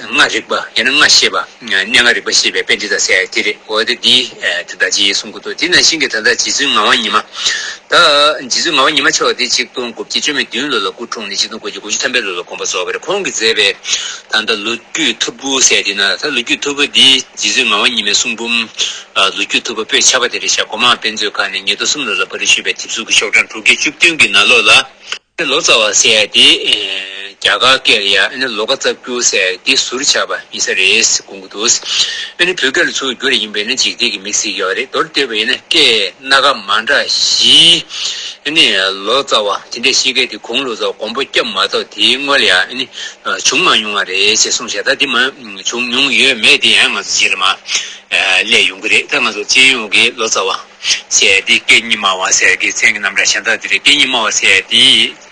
སྔགས་རིག་པ་ཡང་ན་སྔགས་ཤེས་པ། སྙན་ངག་རིག་པ་ཤེས་པའི་པཎྜི་ཏ་ཟེར་དེ་རེད། འོ་དེ་འདི་དེ་ལྟར་ཅིག་གསུང་གི་འདུག་དེ་ནང་བཞིན་གྱི་ད་ལྟ་རྗེ་བཙུན་ངག་དབང་ཉི་མ། ད་རྗེ་བཙུན་ངག་དབང་ཉི་མ་མཆོག་དེ་ཆིག་སྟོང་དགུ་བརྒྱ་བཅུ་མེད་བདུན་ལོ་ལ་སྐུ་འཁྲུངས་ནས་ཆིག་སྟོང་དགུ་བརྒྱ་དགུ་བཅུ་ཐམ་པའི་ལོ་ལ་དགོངས་པ་རྫོགས་པ་རེད། ཁོང་གིས་མཛད་པའི་ད་ལྟ་ལོ་རྒྱུས་ཐོར་བུ་ཟེར་དེ་ན། ད་ལོ་རྒྱུས་ཐོར་བུ་འདི་རྗེ་བཙུན་ངག་དབང་ཉི་མའི་གསུང་འབུམ། ལོ་རྒྱུས་ཐོར་བུ་པོད་ཆེ་བ་དེ་རེད་ཤག་སྒོ་མང་དཔེ་མཛོད་ཁང་ནས་ཉིས་སྟོང་གསུམ་ལོ་ལ་པར་སྐྲུན་ཞུས་པའི་དེབ་གཟུགས་ཀྱི་ཤོག་གྲངས་དྲུག་བརྒྱ་བཅུ་བདུན་གྱི་ནང་ལོགས་ལ། ལོ་ཙཱ་བ་ཟེར་ཡ་དེ་རྒྱ་གར་སྐད་ལ་ཡ་ལོ་ཀ་ཙ་ཀྱུ་ཟེར་དེ་ཟུར་ཆག་པ་ཡིན་ས་རེད་དགོངས་ཀྱི་འདུག་ཨ་ནི་བོད་སྐད་ལ་ཚུར་བསྒྱུར་ཡིན་པས་ན་འཇིག་རྟེན་གྱི་མིག་ཟེར་གྱི་ཡོད་རེད། མདོར་བསྡུས་པ་ཡིན་ན་སྐད་སྣ་ཁ་མ་འདྲ་བཞི། ཨ་ནི་ལོ་ཙཱ་བ་དེ་འདྲའི་ཤེས་མཁན་དེ་དགུང་ལོ་ཙཱ་བ་དགོངས་པ་བརྒྱབ་མ་གཏོགས་དེའི་སྔོན་ལ་ཡ་ཨ་ནི་བྱུང་མ་མྱོང་བ་རེད་ཅེས་གསུངས་ཤག་ད་དེ་མ་བྱུང་མྱོང་ཡོད་མེད་དེ་ཡང་ང་ཚོ་རྗེས་ལ་མ་སླེབས་ཡོང་གི་རེད། ད་ང་ཚོ་སྤྱི་ཡོངས་ཀྱི་ལོ་ཙཱ་བ་ཟེར་དེ་སྐད་གཉིས་སྨྲ་བ་ཟེར་གྱི་མཚན་གྱི་རྣམ་གྲངས་གཞན་དག་དེ་རེད། སྐད་གཉིས་སྨྲ་བ་ཟེར་དེ་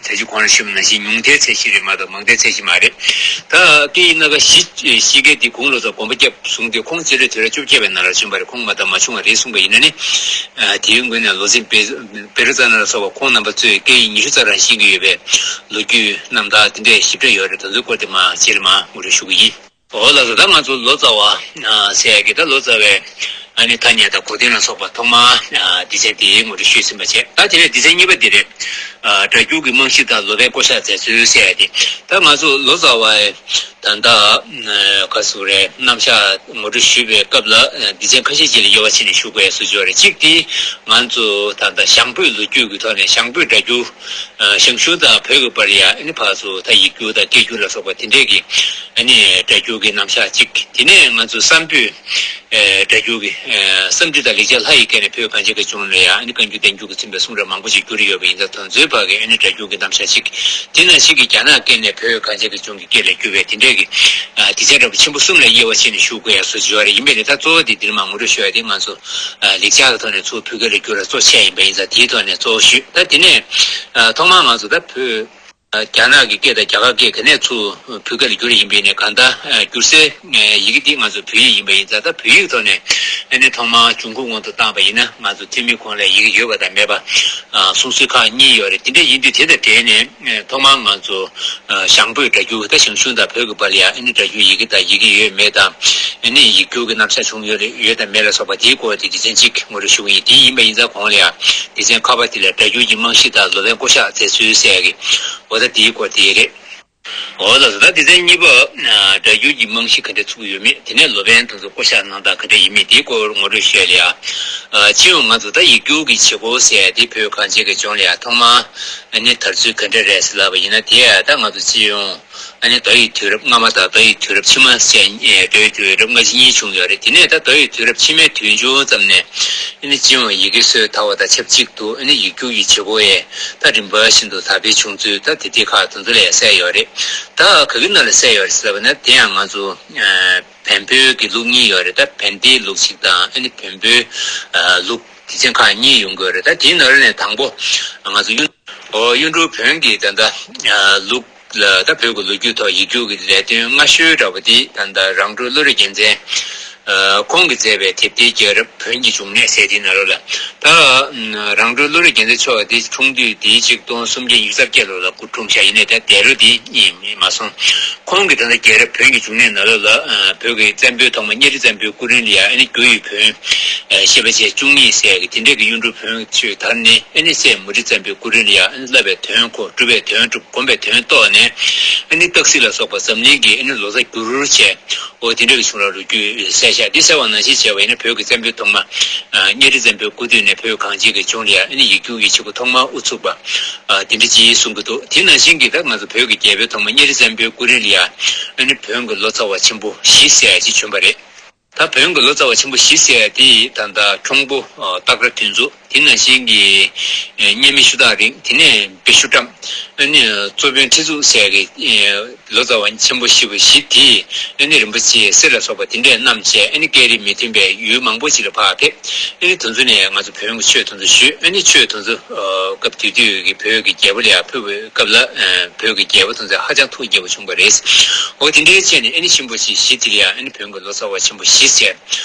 ད་ཅི་གོང་ལ་ཞུས་པ་ནང་བཞིན་ཉུང་མཐའི་ཚད་གཞི་རེད་མ་གཏོགས་མང་མཐའི་ཚད་གཞི་མ་རེད། ད་སྐད་ཡིག་སྣ་ཁ་བཞི་ཤེས་མཁན་དེ་དགུང་ལོ་ཙཱ་དགོངས་པ་བརྒྱབ་བཟུང་སྟེ་ཁོང་སྤྱི་ལོའི་དུས་རབས་བཅོ་བརྒྱད་པའི་ནང་ལ་བྱོན་པ་རེད། ཁོང་མ་དང་མ་བྱུང་བ་རེད་གསུངས་པ་ཡིན་ན་ནི། དེའི་སྔོན་ནས་ལོ་ཙཱ་བེ་རོ་ཙ་ན་ལ་སོགས་པ་ཁོང་རྣམ་པ་ཚོས་སྐད་ཡིག་ཉི་ཤུ་རྩ་རང་ཤེས་ཀྱི་ཡོད་པའི་ལོ་རྒྱུས་རྣམ་ཐར་དེ་འདྲའི་ཞིབ་ཕྲ་ཡོད་རེད། དེ་ཚོའི་སྐོར་དེ་མ་རྗེས་ལ་མ་ངོ་སྤྲོད་ཞུ་གི་ཡིན། འོ་ལགས་སོ། ད་ང་ཚོ་ལོ་ཙཱ་བ་ཟེར་ཡ་གི་ད་ལོ་ཙཱ་བའི་ཨ་ནི་ཐ་སྙད་དང་གོ་དོན་ལ་སོགས་པ་ཐོག་མར་སྡེ་ཚན་དེའི་ངོ་སྤྲོད་ཞུས་ཟིན་པ་བྱས། ད་དེ་ནས་སྡེ་ཚན་གཉིས་པ་དེ་རེད། སྒྲ་སྒྱུར་གྱི་རྨང་གཞི་དང་ལོ་པཎ་བསྐོ་བཞག་མཛད་ཚུལ་ཟེར་ཡ་དེ། ད་ང་ཚོ་ལོ་ཙཱ་བའི་ད་ལྟ་ག་ཟེར་རེད། རྣམ་གཞག་ངོ་སྤྲོད་ཞུས་པའི་སྐབས་ལ་སྡེ་ཚན་ཁ་ཤས་ཅིག་ལ་དབྱེ་བ་ཕྱེ་ནས་ཞུ་དགོས་ཡ་བཟོ་བྱས་ཡོད་རེད། གཅིག་དེ་ང་ཚོ་ད་ལྟ་ཞང་བོད་ལོ་རྒྱུས་ཀྱི་ཐོག་ནས་ཞང་བོད་སྒྲ་སྒྱུར། ཞང་ཞུང་དང་བོད་ཀྱི་བར་ཡ་ཨ་ནི་ཕར་ཚུར་ད་ཡིག་སྒྱུར་དང་སྐད་སྒྱུར་ལ་སོགས་པ་དེ་འདྲས་ཀྱི་ཨ་ནི་སྒྲ་སྒྱུར་གྱི་རྣམ་གཞག་གཅིག་དེ་ནས་ང་ཚོ་སམ་བྷོའི་སྒྲ་སྒྱུར་གྱི་སཾ་སྐྲྀ་ཏ་ལེགས་སྦྱར་ལྷ་ཡི་སྐད་ནས་བོད་གངས་ཅན་གྱི་ལྗོངས་ལ་ཡ་ཨ་ནི་བཀའ་འགྱུར་བསྟན་འགྱུར་གྱིས་མཚོན་པའི་གསུང་རབ་མང་པོ་ཞིག་བསྒྱུར་ཡོད་པ་ཡིན་ཙང་དེ་ཚོའི་བར་གྱི་ཨ་ནི་སྒྲ་སྒྱུར་གྱི་རྣམ་གཞག་གཅིག་དེ་ནང་བཞིན་གྱི་རྒྱ་ནག་སྐད་ནས་བོད་གངས་ཅན་གྱི་ལྗོངས་ཀྱི་སྐད་ལ་བསྒྱུར་བའི་དེ་འདྲས་ཀྱི་སྡེ་ཚན་འདྲ་པོ་ཆེན་པོ་གསུམ་ལ་དབྱེ་བ་ཕྱེ་ནས་ཞུ་དགོས་ཡ་བཟོ་བྱས་ཡོད་རེད། ཡིན་པས་ནི་ད་གཙོ་བོ་དེ་འདིར་མར་ངོ་སྤྲོད་ཞུ་ཡ་དེ་ང་ཚོ་ལེགས་སྦྱར་གྱི་ཐོག་ནས་ཚུར་བོད་སྐད་ལ་བསྒྱུར་བ་གཙོ་ཆེ་ཡིན་པ་ཡིན་ཙང་དེའི་ཐོག་ནས་གཙོ་བོ་ཞུས། ད་དེ་ནས་ཐོག་མར་ང་ཚོ་ད་བོད་རྒྱ་ནག་གི་སྐད་དང་རྒྱ་གར་སྐད་ག་ནས་ཚུར་བོད་སྐད་ལ་བསྒྱུར་ཡིན་པས་ནས་གང་ལྟར་བསྒྱུར་སའི་ཡི་གེ་འདི་ང་ཚོ་བོད་ཡིག་ཡིན་པ་ཡིན་ཙང་ད་བོད་ཡིག་ཐོག་ནས་ཨ་ནི་ཐོག་མར་འབྱུང་ཁུངས་དབང་དུ་བཏང་པ་ཡིན་ན་ང་ཚོ་ཐོན་མིའི་ཁོངས་ལ་ཡི་གེ་ཡོད་པ་དང་མེད་པ་གསུང་སྲོལ་ཁག་གཉིས་ཡོད་རེད། དེ་འདྲ་ཡིན་དུས་དེ་དང་འབྲེལ་ནས་ཐོག་མར་ང་ཚོ་ཞང་བོད་སྒྲ་སྒྱུར་ད་ཞང་ཞུང་དང་བོད་ཀྱི་བར་ལ་ཡང་ཨ་ནི་སྒྲ་སྒྱུར་ཡི་གེ་དང་ཡི་གེ་ཡོད་མེད་དང་ཨ་ནི་ཡིག་སྒྱུར་གྱི་རྣམ་གཞག་བྱུང་ཡོད་རེད་ཡོད་དང་མེད་ལ་སོགས་པ་དེའི་སྐོར་དེ་སྡེ་ཚན་གཅིག་ངོ་སྤྲོད་ཞུ་གི་ཡིན། དེ་ཡིན་པ་ཡིན་ཙང་གོང་ལ་ཡང་སྡེ་ཚན་ཁ་པ་དེ་ལ་སྒྲ་སྒྱུར་གྱི་རྨང་གཞི་དང་ལོ་པཎ་བསྐོ་བཞག་མཛད་ཚུལ་ཟེར་ཡ་གི་འོ་ད་དེའི་སྐོར་དེ་རེད། འོ་ལགས་སོ། ད་སྡེ་ཚན་གཉིས་པ། ཨ། སྒྲ་སྒྱུར་གྱི་རྨང་གཞི་ག་འདྲ་ཚུགས་ཀྱི་ཡོད་མེད། དེ་ནས་སློབ་དཔོན་དེ་ཚོ་བསྐོ་བཞག་གནང་སྟངས་ག་འདྲ་ཡིན་མིན་དེའི་སྐོར་ངོ་སྤྲོད་ཞུ་ཡ་ལ་ཡ། ཨ། སྤྱི་ཡོངས་ང་ཚོ་ད་ཡིག་སྒྱུར་གྱི་བྱེད་སྒོ་ཟེར་ཡ་དེ་བོད་གངས་ཅན་གྱི་ལྗོངས་ལ་ཡ་ཐོག་མ་ཨ་ནི་དར་ཚུལ་ག་འདྲ་རེད་ཟེར་ལབ་པ་ཡིན་ན། དེ་ཡ་ད་ང་ཚོ་སྤྱི་ཡོངས་ཨ་ནི་ཟླ་ཡི་དུས་རབས་སྔ་མ་དང་ཟླ་ཡི་དུས་རབས་ཕྱི་མ་ཟེར། ཨེ། ཟླ་ཡི་དུས་རབས་སྔ་ཕྱི་གཉིས་བྱུང་ཡོད་རེད། དེ་ནས་ད་ཟླ་ཡི་དུས་རབས་ཕྱི་མའི་དུས་མཇུག་ཙམ་ནས་ཨ་ནི་སྤྱི་ཡོངས་ཡི་གེ་སྲོལ་དར་བ་དང་ཆབས་ཅིག་ཏུ་ཨ་ནི་ཡིག་སྒྱུར་གྱི་བྱེད་སྒོ་ཡས་ད་རིམ་པ་བཞིན་དུ་དར་འཕེལ་བྱུང་ཚུལ་ད་དེ་དེ་ཁག་དེ་ཚོ་ལ་ཡ་གསལ་ཡོད་རེད། ད་ག་གི་ནང་ལ་གསལ་ཡོད་རེད་ཟེར་བ་ན། དེ་ཡང་ང་ཚོ་ཨ་བན་བོན་གྱི་ལུགས་གཉིས་ཡོད་རེད། ད་བན་དེའི་ལུགས་གཅིག་དང་ཨ་ནི་བོན་པོའི་ཨ་ལུགས། སྡེ་ཚན་ཁག་གཉིས་ཡོང་གི་ཡོད་རེད། ད་དེའི་ནང་ལ་ནས་དང་པོ་ང་ཚོ་གཡུ། ཨོ། གཡུང་དྲུང་བོན་གྱི་ད་ལྟ་ཨ་ལུགས་ལ་ད་བོད་ཀྱི་ལོ་རྒྱུས་ཐོག་ཡིག་སྒྱུར་གྱི་ལས་དོན་སྔ་ཤོས་འདྲ་པོ་དེ་ད་ལྟ་རང་གྲོལ་བློ་རིག་རྒྱལ་མཚན། ཨ། ཁོང་གིས་མཛད་པའི་དེབ་ཐེར་རྒྱལ་རབས་བོན་གྱི་འབྱུང་གནས་ཟེར་དེའི་ནང་ལོགས་ལ། ད་རང་གྲོལ་བློ་རིག་རྒྱལ་མཚན་མཆོག་དེ་འཁྲུངས་དུས་དེའི་ཆིག་སྟོང་སུམ་བརྒྱ་ཉི་ཤུ་རྩ་བརྒྱད་ལོ་ལ་སྐུ་འཁྲུངས་ཤག་ཡིན་ནའི་ད་དེ་རུ་དེ་གཉིས་མ་སོང་། ཁོང་གིས་ད་ལྟ་རྒྱལ་རབས་བོན་གྱི་འབྱུང་གནས་ནང་ལོགས་ལ། ཨ། བོད་ཀྱི་བཙན་པོའི་ཐོག་མ་གཉའ་ཁྲི་བཙན་པོའི་སྐུ་རིང་ལ་ཡ་ཨ་ནི་རྒྱུ་ཡི་བོན། ཨ། བཤད་པ་བྱས་བཅུ་གཉིས་ཟེར་གི་དེ་འདྲས་ཀྱི་གཡུང་དྲུང་བོན་ཆོས་དར་ནས། ཨ་ནི་སྲས་མུ་ཁྲི་བཙན་པོའི་སྐུ་རིང་ལ་ཡ་ཨ་ནི་བསླབ་པའི་དོན་གོ། སྒྲུབ་པའི་དོན་གྲུབ། སྒོམ་པའི་དོན་རྟོགས་ནས། ཨ་ནི་སྟག་གཟིག་ལ་སོགས་པ་འཛམ་གླིང་གི་ཨ་ནི་ལོ་ཙཱ་བསྒྱུར་བྱས། འོ། དེ་འདྲ་གི་བྱུང་རབས་ལོ་རྒྱུས་གསལ་བཤད་འདི་གསལ་བ་ནང་བཞིན་བྱས་པ་ཡིན་ན། བོད་ཀྱི་བཙན་པོའི་ཐོག་མ་ཨ་གཉའ་ཁྲི་བཙན་པོའི་སྐུ་དུས་ནས་བོད་གངས་ཅན་གྱི་ལྗོངས་ལ་ཡ་ཨ་ནི་ཡིག་སྒྱུར་གྱི་བྱེད་སྒོ་ཐོག་མར་དབུ་ཚུགས་པ། ཨ། དེ་འདྲ་ཅིག་གསུང་གི་འདུག་དེ་ནང་བཞིན་གྱི་ད་ང་ཚོ་བོད་ཀྱི་རྒྱལ་པོའི་ཐོག་མ་གཉའ་ཁྲི་བཙན་པོའི་སྐུ་རིང་ལ་ཡ་ཨ་ནི་བོན་གྱི་ལོ་ཙཱ་བ་ཆེན་པོ་བཞི་ཟེར་ཡ་ཅིག་བྱོན་པ་རེད། ད་བོན་གྱི་ལོ་ཙཱ་བ་ཆེན་པོ་བཞི་ཟེར་ཡ་དེ་ད་ལྟ་ཁྱུང་པོ། ཨ། སྟག་སྒྲ་དོན་གཙུག་དེ་ནང་བཞིན་གྱི་ཨ་མཉམ་མེད་ཤུ་དག་རིང་། དེ་ནས་བེ་ཤུ་ཀྲམ། ཨ་ནི་གཙོ་བོན་ཁྲི་གཙུག་ཟེར་གྱི་ཨ་ལོ་ཙཱ་བ་ཆེན་པོ་བཞི་པོ་བཞི་དེས་ཨ་ནི་རིན་པོ་ཆེ་གསེར་ལ་སོགས་པ་དེ་འདྲས་བསྣམས་བྱས། ཨ་ནི་སྐད་རིགས་མི་མཐུན་པའི་ཡུལ་མང་པོ་ཅིག་ལ་ཕར་ཕེབས། ཨ་ནི་དེ་ཚོ་ནས་ང་ཚོ་བོན་གྱི་ཆོས་དེ་ཚོ་ཞུས། ཨ་ནི་ཆོས་དེ་ཚོ་ཨ་སྐབས་དེ་དུས་ཀྱི་བོད་ཀྱི་རྒྱལ་པོ་ལ་ཡ་ཕུལ་བའི་སྐབས་ལ། ཨ། བོད་ཀྱི་རྒྱལ་པོ་དེ་ཚོས་ཧ་ཅང་ཐུགས་དགྱེས་པོ་བྱུང་བ་རེད། འོ། དེ་འདྲའི་ཆེད་ནས་ཨ་ནི་ཆེན་པོ་ཆེ་བཞི་དེ་ལ་ཡ་ཨ་ནི་བོན་གྱི་ལོ་ཙཱ་བ་ཆེན་པོ་བཞི་ཟེར།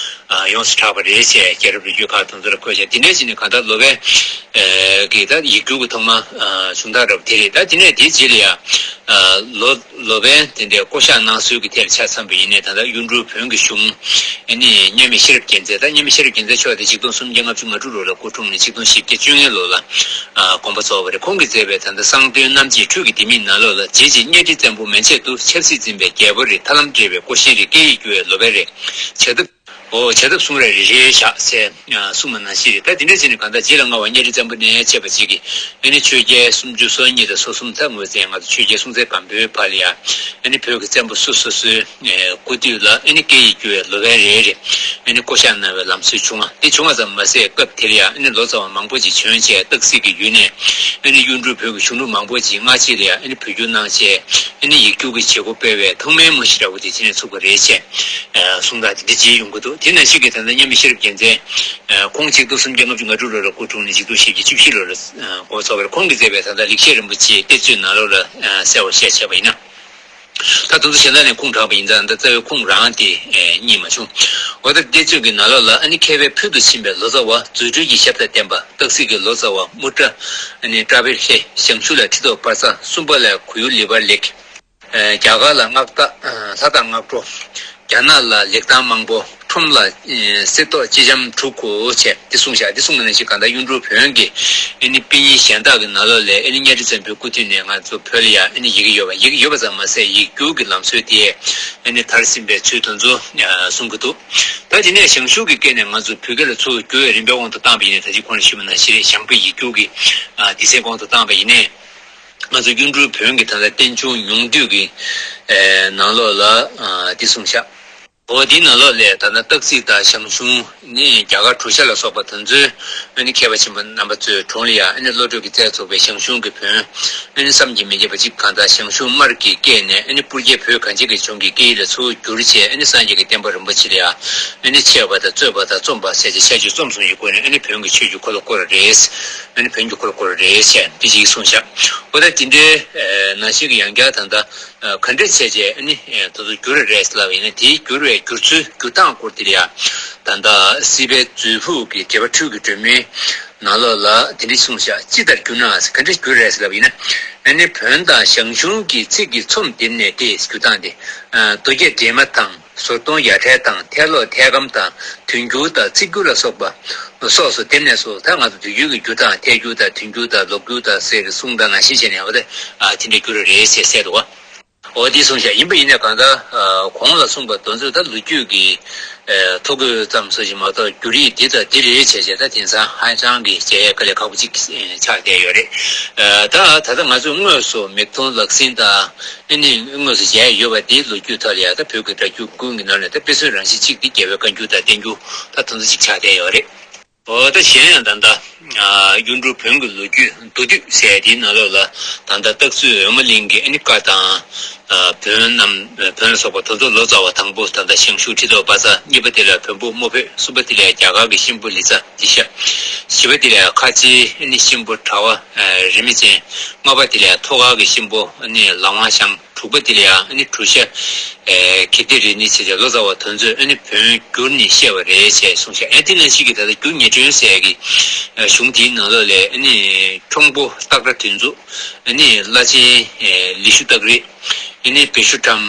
ཨ། ཡོངས་སུ་གྲགས་པ་རེད་ཟེར། རྒྱལ་རབས་ལོ་རྒྱུས་ཁག་དེ་ཚོ་ལ་བཀོད་བྱས། དེ་འདྲའི་ཆེད་ནས་གང་ལྟར་སློབ་དཔོན་ཨ་གྱི་ད་ཡིག་སྒྱུར་གྱི་ཐོག་མ་ཨ་བྱུང་སྟངས་འདྲ་པོ་དེ་རེད། ད་དེ་ནས་དེའི་རྗེས་ལ་ཡ་ཨ་ལོ་སློབ་དཔོན་དེ་འདྲའི་བསྐོ་བཞག་གནང་སྲོལ་གྱི་ཐད་ལ་ཆ་མཚོན་པ་ཡིན་ནའི། ད་ལྟ་གཡུང་དྲུང་བོན་གྱི་གཞུང་ཨ་ནི་མཉམ་མེད་ཤེས་རབ་རྒྱལ་མཚན། ད་མཉམ་མེད་ཤེས་རབ་རྒྱལ་མཚན་མཆོག་དེ་ཆིག་སྟོང་སུམ་བརྒྱ་ལྔ་བཅུ་ང་དྲུག་ལོ་ལ་སྐུ་འཁྲུངས་ནས་ཆིག་སྟོང་བཞི་བརྒྱ་བཅོ་ལྔ་ལོ་ལ་ཨ་དགོངས་པ་རྫོགས་པ་རེད། ཁོང་གིས་མཛད་པའི་ད་ལྟ་གསང་སྟོན་རྣམ་འབྱེད་འཕྲུལ་གྱི་ལྡེ་མིག་ནང་ལོགས་ལ། རྗེ་བྱེད་གཉའ་ཁྲི་བཙན་པོ་མན་ཆད་དུ། ཆབ་སྲིད་འཛིན་པའི་རྒྱལ་པོ་རེད། ཐར་ལམ་བྲལ་བའི་སྐུ་གཤེན་རེད། སྐད་ཡིག་བསྒྱུར་བའི་སློབ་དཔོན་རེད། བྱ་ཐབས། འོ། བྱ་ཐབས་གསུང་རབ་རེ་རེ་བཞག་ཟེར་གསུངས་པ་ནང་བཞིན་རེད། ད་དེ་འདྲ་བྱས་ནས་གང་ལྟར་རྗེ་ལ་མངའ་བ་གཉའ་ཁྲི་བཙན་པོ་ནས་བྱས་པ་ཅིག་གིས་ཨ་ནི་ཆོས་རྒྱལ་སུམ་ཅུ་སོ་གཉིས་དང་སོ་གསུམ། ད་ངོས་འཛིན་ང་ཚོ་ཆོས་རྒྱལ་སྲོང་བཙན་སྒམ་པོའི་བར་ལ་ཡ་ཨ་ནི་བོད་ཀྱི་བཙན་པོ་སོ་སོ་སོའི་ཨེ་སྐུ་དུས་ལ་ཨ་ནི་སྐད་ཡིག་བསྒྱུར་བའི་སློབ་དཔོན་རེ་རེ་ཨ་ནི་བསྐོ་བཞག་གནང་བའི་ལམ་སྲོལ་བྱུང་བ་དེ་བྱུང་བ་ཙམ་མ་ཟད། སྐབས་དེར་ཡང་ཨ་ནི་ལོ་ཙཱ་བ་མང་པོ་ཅིག་བྱོན་བྱས། སྟག་གཟིག་གི་ཡུལ་ནས་ཨ་ནི་གཡུང་དྲུང་བོན་གྱི་གཞུང་ལུགས་མང་པོ་ཅིག་སྔ་རྗེས་ལ་ཡང་ཨ་ནི་བོད་བསྒྱུར་གནང་བྱས། ཨ་ནི་ཡིག་སྒྱུར་གྱི་བྱེད་སྒོ་སྤེལ་བའི་ཐོག་མའི་རྨང་གཞི་འདྲ་བོ་དེ་དེ་ནས་ཚུགས་པ་རེད་ཅེས་ཨ་གསུང་སྟངས་དེ་འདྲ་ཅིག་ཡོང་གི་འདུག་དེ་ནང་བཞིན་གྱི་ད་ལྟ་མཉམ་མེད་ཤེས་རབ་རྒྱལ་མཚན་ཨ་ཁོང་ཆིག་སྟོང་སུམ་བརྒྱ་ལྔ་བཅུ་ང་དྲུག་ལོ་ལ་སྐུ་འཁྲུངས་ནས་ཆིག་སྟོང་བཞི་བརྒྱ་བཅུ་བཞི་ལོ་ལ་ཨ་དགོངས་པ་རྫོགས་པ་རེད། ཁོང་གིས་མཛད་པའི་ད་ལྟ་ལེགས་བཤད་རིན་པོ་ཆེའི་གཏེར་མཛོད་ནང་ལོགས་ལ་ཨ་གསལ་བར་བཤད་བྱས་པ་ཡིན་ན། ད་དེ་ཚོ་གཞན་དག་ནས་ཁུངས་དྲངས་པ་ཡིན་ཙང་། ད་རྩ་བའི་ཁུངས་རང་དེ་ཨེ་རྙེད་མ་བྱུང་། འོ། ད་གཏེར་མཛོད་ཀྱི་ནང་ལོགས་ལ་ཨ་ནི་མཁས་པའི་ཕུལ་དུ་ཕྱིན་པའི་ལོ་ཙཱ་བ་རྫུ་འཕྲུལ་གྱི་ཞབས་དང་ལྡན་པ། སྟག་གཟིག་གི་ལོ་ཙཱ་བ་དམུ་སྐྲ་ཨ་ནི་བཀྲ་བྷེ་ལྷེ། ཞང་ཞུང་ལ་ཁྲི་ཐོག་བར་གསང་། སུམ་པ་ལ་གོས་ཡུར་ལི་བར་ལེགས། ཨེ་རྒྱ་གར་ལ་སྔགས་བདག་ཨ་ལྷ་དང་སྔགས་པོ། རྒྱ་ནག་ལ་ལེགས་ཐང་མང་པོ། ཁྲོམ་ལ་ཨེ་གསེར་ཏོག་ཅི་འཇམ་དྲུག་གོ་བྱས། འདི་གསུངས་བཞག་འདི་གསུངས་པ་ནང་བཞིན་གང་ལྟར་གཡུང་དྲུང་བོན་གྱི་ཨ་ནི་དཔེ་རྙིང་གཞན་དག་གི་ནང་ལོགས་ལ་ཨ་ནི་གཉའ་ཁྲི་བཙན་པོའི་སྐུ་དུས་ནས་ང་ཚོ་བོད་ལ་ཡ་ཨ་ནི་ཡི་གེ་ཡོད་པ། ཡི་གེ་ཡོད་པ་ཙམ་མ་ཟད་ཡིག་སྒྱུར་གྱི་ལམ་སྲོལ་དེ་ཨ་ནི་དར་ཟིན་པའི་ཚུལ་དེ་ཚོ་ཨ་གསུང་གི་འདུག་ད་དེ་ནས་ཞང་ཞུང་གི་སྐད་ནས་ང་ཚོ་བོད་སྐད་ལ་ཚུར་བསྒྱུར་བའི་རིམ་པའི་དབང་དུ་བཏང་བ་ཡིན་ནའི། ད་ཅི་གོང་ལ་ཞུས་པ་ནང་བཞིན་རེད། ཞང་བོད་ཡིག་སྒྱུར་གྱི་ཨ་སྡེ་ཚན་དབང་དུ་བཏང་བ་ཡིན་ནའི། ང་ཚོ་གཡུང་དྲུང་བོན་གྱི་ད་ལྟ་བསྟན་འབྱུང་ཉུང་བསྡུས་ཀྱི་ཨེ་ནང་ལོགས་ལ་ཨ་འདི་གསུངས་བཞག་འོ། འདིའི་ནང་ལོགས་ལས་ད་ལྟ་སྟག་གཟིག་དང་ཞང་ཞུང་ནི་རྒྱ་གར་གྲུ་ཤ་ལ་སོགས་པ་དེ་ཚོའི་ཨ་ནི་མཁས་པ་ཆེན་པོ་རྣམ་པ་ཚོའི་དྲུང་ལ་ཡ་ཨ་ནི་བློ་གྲོས་ཀྱི་རྩལ་ཚུགས་པའི་ཞང་ཞུང་གི་བོན་ཨ་ནི་བསམ་གྱིས་མི་ཁྱབ་པ་ཅིག་གང་ལྟར་ཞང་ཞུང་སྨར་གྱི་སྐད་ནས་ཨ་ནི་སྤུར་རྒྱལ་བོད་གངས་ཅན་གྱི་ལྗོངས་ཀྱི་སྐད་ཡིག་ལ་ཚུར་བསྒྱུར་བྱས། ཨ་ནི་སངས་རྒྱས་ཀྱི་བསྟན་པ་རིན་པོ་ཆེ་ལ་ཡ་ཨ་ནི་འཆད་པ་དང་རྩོད་པ་དང་རྩོམ་པ་ཟེར་བྱས་ཤར་ཕྱོགས་རྩོམ་གསུམ་གྱི་སྒོ་ནས་ཨ་ནི་བོན་གྱི་ཆོས་ཀྱི་འཁོར་ལོ་བསྐོར་བ་རེད། ཨ་ནི་བོན་གྱི་འཁོར་ལོ་བསྐོར་བ་རེད་ཅེས་འདི་ཅིག་གསུངས་བཞག་འོ། ད་དེ་འདྲའི་ཨ་ནང་བཞིན་གྱི་ཡང་བསྐྱར་ད་ལྟ་ཨ་ག་འདྲས་བྱས་བྱས་ཨ་ནི་ཨ་དེ་ཚོ་བསྒྱུར་བ་རེད་ཟེར་ལབ་པ་ཡིན་ན། དེའི་བསྒྱུར་བའི་བསྒྱུར་ཚུལ་བསྒྱུར་སྟངས་སྐོར་དེ་ལ་ཡ་ད་ལྟ་སྲིད་པའི་མཛོད་ཕུགས་ཀྱི་འགྲེལ་པ་འཕྲུལ་གྱི་སྒྲོན་མེའི་ནང་ལོགས་ལ་དེ་འདྲས་གསུངས་བཞག་སྤྱི་ལྟར་བསྒྱུར་ན་ག་འདྲས་བསྒྱུར་རེད་ཟེར་ལབ་པ་ཡིན་ན། ཨ་ནི་བོན་དང་ཞང་ཞུང་གི་ཚིག་གི་ཚོམས་བསྡེབས་ནས་དེ་བསྒྱུར་སྟངས་དེ། ཨ་མདོ་རྒྱུད་འགྲེལ་མ་དང་། ཟོར་གདོང་ཡ་བྲལ་དང་། ཐད་ལོག་ཐད་སྐམ་དང་། དོན་བསྒྱུར་དང་། ཚིག་བསྒྱུར་ལ་སོགས་པ་སོགས་སུ་བསྡེབས་ནས་སོ། ད་ང་ཚོ་དུས་རྒྱུན་གྱི་བསྒྱུར་སྟངས་ཐད་བསྒྱུར་དང་། དོན་བསྒྱུར་དང་། ལོག་བསྒྱུར་དང་ཟེར་གསུངས་དང་ནང་བཞིན་བྱས་ནས། འོ་དེ་ཨ་དེ་འདྲ་བསྒྱུར་བ་རེད་ཅེས་གསལ་འདུག་བ། འོ་དེ་གསུངས་ཤག་ཡིན་པ་ཡིན་ན་གང་ལྟར་གོང་ལ་གསུངས་པ་དེ་ཚོ་ད་ལོ་རྒྱུས་ཀྱི་ཐོ་འགོད་ཙམ་བཟོ་ཞིག་མ་གཏོགས་བསྒྱུར་ཡིག་འདི་དང་འདི་རེད་བྱས་བྱས་ད་དེང་སང་ཧ་ཅང་གི་མཇལ་ཡས་དཀའ་ལས་ཁག་པོ་ཅིག་ཆགས་བསྡད་ཡོད་རེད། ད་ད་ལྟ་ང་ཚོས་དངོས་སུ་མིག་མཐོང་ལག་ཟིན་དང་ཨ་ནི་དངོས་སུ་མཇལ་ཡོད་པ་འདིའི་ལོ་རྒྱུས་ཐོག་ལ་ཡང་ད་བོད་ཀྱི་སྒྲ་བསྒྱུར་ཀུན་གྱི་ནང་ནས་ད་དཔེ་མཚོན་རང་བཞིན་གཅིག་འདི་རྒྱལ་བའི་བཀའ་འགྱུར་དང་བསྟན་འགྱུར་ད་དེ་ཚོ་ཅིག་ཆགས་བསྡད་ཡོད་རེད། འོ་ད་གཞན་ཡང་ད་ལྟ་གཡུ་འབྲུག་བོན་གྱི་ལོ་རྒྱུས་མདོ་སྡུད་ཟེར་དེའི་ནང་ལོགས་ལ་ད་ལྟ་སྟག་གཟིག་འོད་མ་གླིང་གི་ཨ་ནི་བཀའ་དང་བོན་རྣམས་བོན་ལ་སོགས་པ་དེ་ཚོ་ལོ་ཙཱ་བ་དང་པོ་ད་ལྟ་ཞང་ཞུང་ཁྲི་ཐོག་པ་ཚ། གཉིས་པ་དེ་ལ་བོན་པོ་རྨོ་བོད། གསུམ་པ་དེ་ལ་རྒྱ་གར་གྱི་གཤིན་པོ་ལི་ཙཱ་ཏི་ཤ། བཞི་པ་དེ་ལ་ཁ་ཆེའི་ཨ་ནི་གཤིན་པོ་གྲྭ་བ་རིས་མེད་ཅན། ལྔ་པ་དེ་ལ་ཐོག་ཁར་གྱི་གཤིན་པོ་ཨ་ནི་ལ་དབང་ཞང་། དྲུག་པ་དེ་ལ་ཡང་ཨ་ནི་གྲུ་ཤ་ཨེ་གི་ཏི་རི་ནི་བྱས་བྱས་ལོ་ཙཱ་བ་དེ་ཚོས་ཨ་ནི་བོན་བསྒྱུར་ནས་བཤད་པ་རེད་ཅེས་གསུངས་ཤག་ཨ་དེ་ནང་བཞིན་གྱི་ད་ལྟ་འགྱུར་ཉི་སྒྲོན་ཟེར་གྱི་གཞུང་དེའི་ནང་ལོགས་ལས་ཨ་ནི་ཁྲོང་པོ་སྟག་སྒྲ་དོན་གཙུག་ཨ་ནི་བླ་ཆེན་ལི་ཤུ་སྟག་རི། ཨ་ནི་བེ་ཤུ་ཁྲམ།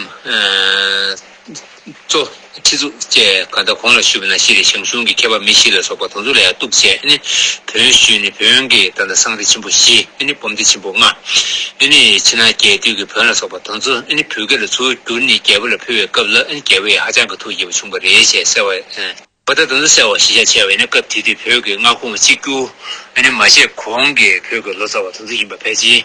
གཙོ་ཁྲི་གཙུག་བཅས་གང་ལྟར་གོང་ལ་ཞུས་པ་ནང་བཞིན་རེད། ཞང་ཞུང་གི་མཁས་པ་མི་བཞི་ལ་སོགས་པ་དེ་ཚོ་ལ་ཡང་གཏུགས་བྱས་ནས་བོན་ཞུས་ནས་བོན་གྱི་ད་ལྟ་གསང་སྟེ་ཆེན་པོ་བཞི། ཨ་ནི་སྤོམ་སྟེ་ཆེན་པོ་ལྔ། ཨ་ནི་ཕྱི་ནང་རྒྱས་བསྡུས་ཀྱི་བོན་ལ་སོགས་པ་དེ་ཚོ་ཨ་ནི་བོད་སྐད་ལ་ཚུར་བསྒྱུར་ནས་རྒྱལ་པོ་ལ་ཕུལ་བའི་སྐབས་ལ་ཨ་ནི་རྒྱལ་པོ་ཡིས་ཧ་ཅང་གི་ཐུགས་དགྱེས་པ་བྱུང་བ་རེད་ཅེས་གསལ་བ། ཨ། པ་ད་དེ་ཚོ་གསལ་བ་གཞི་བཞག་བྱས་པ་ཡིན་ན་སྐབས་དེ་དུས་བོད་ཀྱི་མངའ་ཁོངས་གཅིག་གྱུར་ཨ་ནི་མ་བྱས་གོང་གི་བོད་ཀྱི་ལོ་ཙཱ་བ་དེ་ཚོ་ཡིན་པ་ཕལ་ཆེར་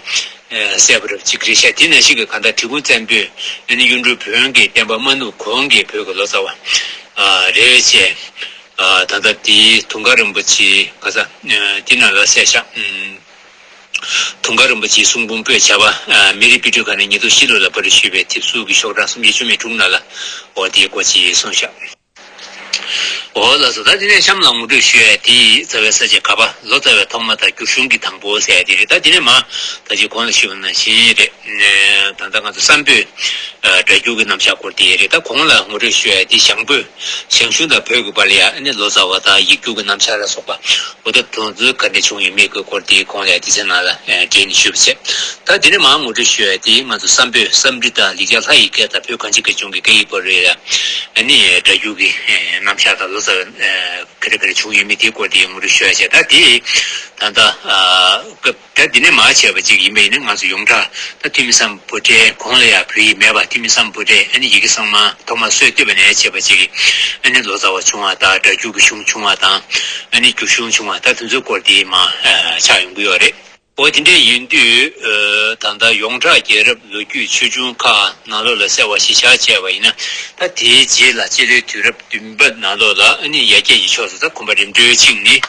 གསལ་པོ་རབ་ཅིག་རེད་ཤག་དེ་ནང་བཞིན་གྱི་གང་ལྟར་བྲིས་སྐུང་བཙན་པོས་ཨ་ནི་གཡུ་འབྲུག་བོན་གྱི་བསྟན་པ་མ་བསྣུབས་གོང་གི་བོད་ཀྱི་ལོ་ཙཱ་བ་རེད་བྱས། ད་ལྟ་དེའི་དུང་དཀར་རིན་པོ་ཆེའི་ག་ས་དེ་ནང་ལ་གསལ་ཤག་དུང་དཀར་རིན་པོ་ཆེའི་གསུང་འབུམ་པོད་བྱ་བ་མི་རིགས་དཔེ་སྐྲུན་ཁང་ནས་ཉིས་སྟོང་བཞི་ལོ་ལ་པར་སྐྲུན་ཞུས་པའི་དེབ་གཟུགས་ཀྱི་ཤོག་གྲངས་སུམ་བརྒྱ་བཅུ་མེད་དྲུག་ནང་ལ་འོ་དེའི་སྐོར་ཅིག་གསུངས་ཤག་འོ་ལགས་སོ། ད་དེ་ནས་གཤམ་ལ་ངོ་སྤྲོད་ཞུ་ཡ་དེ་རྩ་བའི་ས་བཅད་ག་པ་ལོ་ཙཱ་བའི་ཐོག་མ་དང་བསྒྱུར་གཞུང་གི་དང་པོ་ཟེར་ཡ་དེ་རེད། ད་དེ་ནས་མ་ད་ཅི་གོང་ལ་ཞུས་པ་ནང་བཞིན་རེད། ད་ལྟ་ང་ཚོ་བསམ་པོད་སྒྲ་བསྒྱུར་གྱི་རྣམ་གཞག་སྐོར་དེ་རེད། ད་གོང་ལ་ངོ་སྤྲོད་ཞུ་ཡ་དེ་ཞང་བོད་ཞང་ཞུང་དང་བོད་ཀྱི་བར་ལ་ཡ་ཨ་ནི་ལོ་ཙཱ་བ་དང་ཡིག་སྒྱུར་གྱི་རྣམ་གཞག་ལ་སོགས་པ། འོ་ད་དོན་ཚུལ་ག་འདྲ་བྱུང་ཡོད་མེད་ཀྱི་སྐོར་དེའི་གོང་ལ་དེ་ཚོའི་ནང་ལ་འགྲེལ་ནས་ཞུས་པ་བྱས། ད་དེ་ནས་མར་ངོ་སྤྲོད་ཞུ་ཡ་དེ་ང་ཚོ་བསམ་པོད་སཾ་སྐྲྀ་ཏ་ལེགས་སྦྱར་ལྷ་ཡི་སྐད་དང་བོད་གངས་ཅན་གྱི་ལྗོངས་ཀྱི་སྐད་ཡིག་བར་ལ་ཡ་ཨ་ནི་སྒྲ་བསྒྱུར་གྱི་རྣམ་གཞག་དང་ལོ་ཙཱ་བའི་ག་རེ་ག་རེ་བྱུང་ཡོད་མེད་དེའི་སྐོར་དེ་ངོ་སྤྲོད་ཞུ་ཡ་བྱས། ད་དེ་ད་ལྟ་སྐབས་ད་འདི་ནས་མར་བྱས་པ་ཅིག་ཡིན་པ་ཡིན་ན་ང་ཚོ་ཡོངས་གྲགས་ད་ཐོན་མི་སམ་བྷོ་ཊའི་གོང་ལ་ཡང་བོད་ཡིག་མེད་པ། ཐོན་མི་སམ་བྷོ་ཊས་ཨ་ནི་ཡི་གེ་གཙང་མ་ཐོག་མར་སྲོལ་བཏོད་པ་ནས་བྱས་པ་ཅིག་ཨ་ནི་ལོ་ཙཱ་བ་བྱུང་བ་དང་སྒྲ་བསྒྱུར་གྱི་གཞུང་བྱུང་བ་དང་ཨ་ནི་བསྒྱུར་གཞུང་བྱུང་བ་ད་དེ་ཚོའི་སྐོར་དེ་མར་ཆགས་ཡོང་གི་ཡོད་རེད། འོ་དེ་འདྲ་ཡིན་དུས་ད་ལྟ་ཡོངས་གྲགས་རྒྱལ་རབས་ལོ་རྒྱུས་ཆོས་འབྱུང་ཁག་ནང་ལོགས་ལ་གསལ་བ་གཞི་བཞག་བྱས་པ་ཡིན་ན། ད་དེའི་རྗེས་ལ་སྤྱི་ལོའི་དུས་རབས་བདུན་པ་ནང་ལོགས་ལ་ཨ་ནི་ཡར་རྒྱས་ཀྱི་ཕྱོགས་སུ་ད་གོམ་པ་རིམ་གྲོའི་ཆིངས་ནི།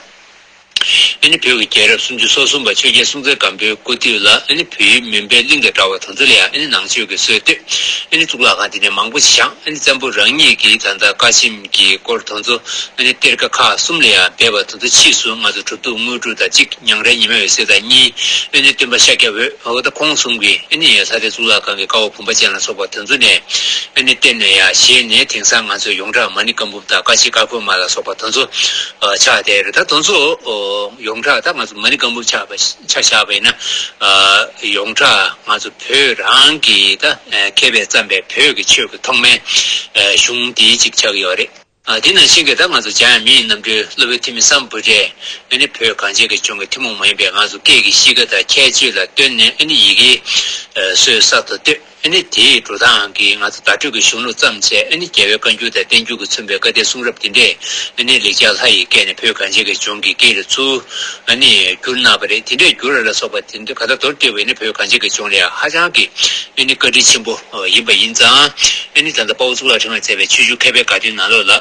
ཨ་ནི་བོད་ཀྱི་རྒྱལ་རབས་སུམ་ཅུ་སོ་གསུམ་པ་ཆོས་རྒྱལ་སྲོང་བཙན་སྒམ་པོའི་སྐུ་དུས་ལ་ཨ་ནི་བོད་ཡུལ་མུན་པའི་གླིང་དང་འདྲ་བ་དེ་ཚོ་ལ་ཡང་ཨ་ནི་ནང་ཆོས་ཀྱི་སྲོལ་བཏོད། ཨ་ནི་གཙུག་ལག་ཁང་དེ་འདྲ་མང་པོ་ཞིག་བཞེངས། ཨ་ནི་བཙན་པོ་རང་ཉིད་ཀྱིས་ད་ལྟ་ཀ་ཆེམ་གྱི་སྐོར་དེ་ཚོ་ཨ་ནི་གཏེར་ཁ་ཁག་གསུམ་ལ་ཡང་སྦས་པ་དེ་ཚོ་ཕྱིས་སུ་ང་ཚོ་གྲུབ་ཐོབ་དངོས་གྲུབ་དང་གཅིག་ཉང་བྲན་ཉི་མ་འོད་ཟེར་དང་གཉིས། ཨ་ནི་སྟོན་པ་ཤཱཀྱ་འོད། འོ་ད་ཁོང་གསུམ་གྱིས་ཨ་ནི་ལྷ་སྡེ་གཙུག་ལག་ཁང་གི་ཀ་བ་བུམ་པ་ཅན་ལ་སོགས་པ་དེ་ཚོ་ནས་ཨ་ནི་བཏོན་ནས་ཡང་བཞེངས་ནས་དེང་སང་ང་ཚོའི་ཡོངས་གྲགས་མ་ཎི་བཀའ་འབུམ་དང་ཀ་ཤི་ཀ་ཁོལ་མ་ལ་སོགས་པ་དེ་ཚོ་ཆགས་བསྡད་རེད། ད་དེ་ཚོ་ཡོངས་གྲགས་ད་ང་ཚོ་མ་ཎི་བཀའ་འབུམ་ཆགས་པ་ཆ་བཞག་པ་ཡིན་ན་ཡོངས་གྲགས་ང་ཚོ་བོད་རང་གི་ད་མཁས་པས་བརྩམས་པའི་བོད་ཀྱི་ཆོས་ཀྱི་ཐོག་མའི་གཞུང་དེའི་གཅིག་ཆགས་ཀྱི་ཡོད་རེད། དེ་ནང་བཞིན་གྱི་ད་ང་ཚོ་འཇམ་དབྱངས་མི་ཡི་རྣམ་འཕྲུལ་སློབ་དཔོན་ཐོན་མི་སམ་བྷོ་ཊས་ཨ་ནི་བོད་གངས་ཅན་གྱི་ལྗོངས་ཀྱི་ཐུན་མོང་མ་ཡིན་པའི་ང་ཚོ་སྐད་ཀྱི་གཤིས་ཀ་དང་ཁྱད་ཆོས་ལ་བརྟེན་ནས་ཨ་ནི་ཡི་གེའི་སྲོལ་གསར་དུ་བཏོད། ཨ་ནི་དེའི་འགྲོ་སྟངས་ཀྱིས་ང་ཚོ་བརྡ་སྤྲོད་ཀྱི་གཞུང་ལུགས་བརྩམས་བྱས། ཨ་ནི་རྒྱལ་བའི་བཀའ་འགྱུར་དང་བསྟན་འགྱུར་གྱིས་མཚོན་པའི་བཀའ་གཏེར་གསུང་རབ་དེ་འདྲས་ཨ་ནི་ལེགས་སྦྱར་ལྷ་ཡི་སྐད་ནས་བོད་གངས་ཅན་གྱི་ལྗོངས་ཀྱི་སྐད་ལ་ཚུར་ཨ་ནི་བསྒྱུར་གནང་བ་རེད། དེ་འདྲས་བསྒྱུར་བ་ལ་སོགས་པ་དེ་འདྲ་ག་ད་མདོར་བསྡུས་པ་ཡིན་ན་བོད་གངས་ཅན་གྱི་ལྗོངས་ལ་ཡང་ཧ་ཅང་གི་ཨ་ནི་བཀའ་དྲིན་ཆེན་པོ་ཡིན་པ་ཡིན་ཙང་། ཨ་ནི་ད་ལྟ་དཔའ་བོ་གཙུག་ལག་ཕྲེང་བས་མཛད་པའི་ཆོས་འབྱུང་མཁས་པའི་དགའ་སྟོན་ནང་ལོགས་ལ་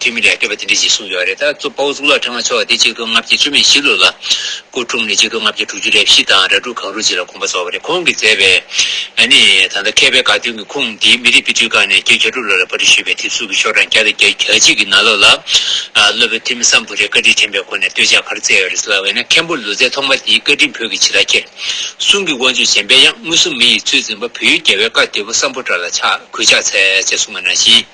ཐོན་མི་ལ་བསྟོད་པ་དེ་འདྲ་ཞིག་གསུངས་ཡོད་རེད། ད་གཙོ་དཔའ་བོ་གཙུག་ལག་ཕྲེང་བ་མཆོག་དེ་ཆིག་སྟོང་ལྔ་བརྒྱ་བཅུ་མེད་བཞི་ལོ་ལ་སྐུ་འཁྲུངས་ནས་ཆིག་སྟོང་ལྔ་བརྒྱ་དྲུག་ཅུ་རེ་བཞི་དང་ར་ཕྲུག་གང་རུང་ཅིག་ལ་དགོངས་པ་རྫོགས་པ་རེད། ཁོང་གིས་མཛད་པའི་ཨ་ནི་ད་ལྟ་མཁས་པའི་དགའ་སྟོན་གྱི་ཁུངས་འདི་མི་རིགས་དཔེ་སྐྲུན་ཁང་ནས་བརྒྱད་བརྒྱད་དྲུག་ལོ་ལ་པར་སྐྲུན་ཞུས་པའི་དེབ་གཟུགས་ཀྱི་ཤོག་གྲངས་བརྒྱ་དང་བརྒྱད་བརྒྱད་གཅིག་གི་ནང་ལོགས་ལ་སློབ་དཔོན་ཐོན་མི་སམ་བྷོ་ཊས་བཀའ་དྲིན་དྲན་པའི་སྒོ་ནས་བསྟོད་ཕྱག་ག་རེ་སྩལ་ཡོད་རེད་ཟེར་ལབ་པ་ཡིན་ན། མཁན་པོ་ལུས་རྩལ་ཐོག་མ་དེའི་བཀའ་དྲིན་བོད་ཀྱི་བྱིན་རླབས་ཁྱེར། གསུང་གི་དབང་ཕྱུག་གཞན་ཕན་ཡང་། མངོན་སུམ་མི་ཡི་ཚུལ་འཛིན་པ། བོད་ཡུལ་རྒྱལ་བའི་བཀའ་བདེ་པོ་སམ་བྷོ་ཊ་ལ་ཕྱག་གུས་ཕྱག་འཚལ་ཅེས་གསུངས་པ་ནང་བཞིན།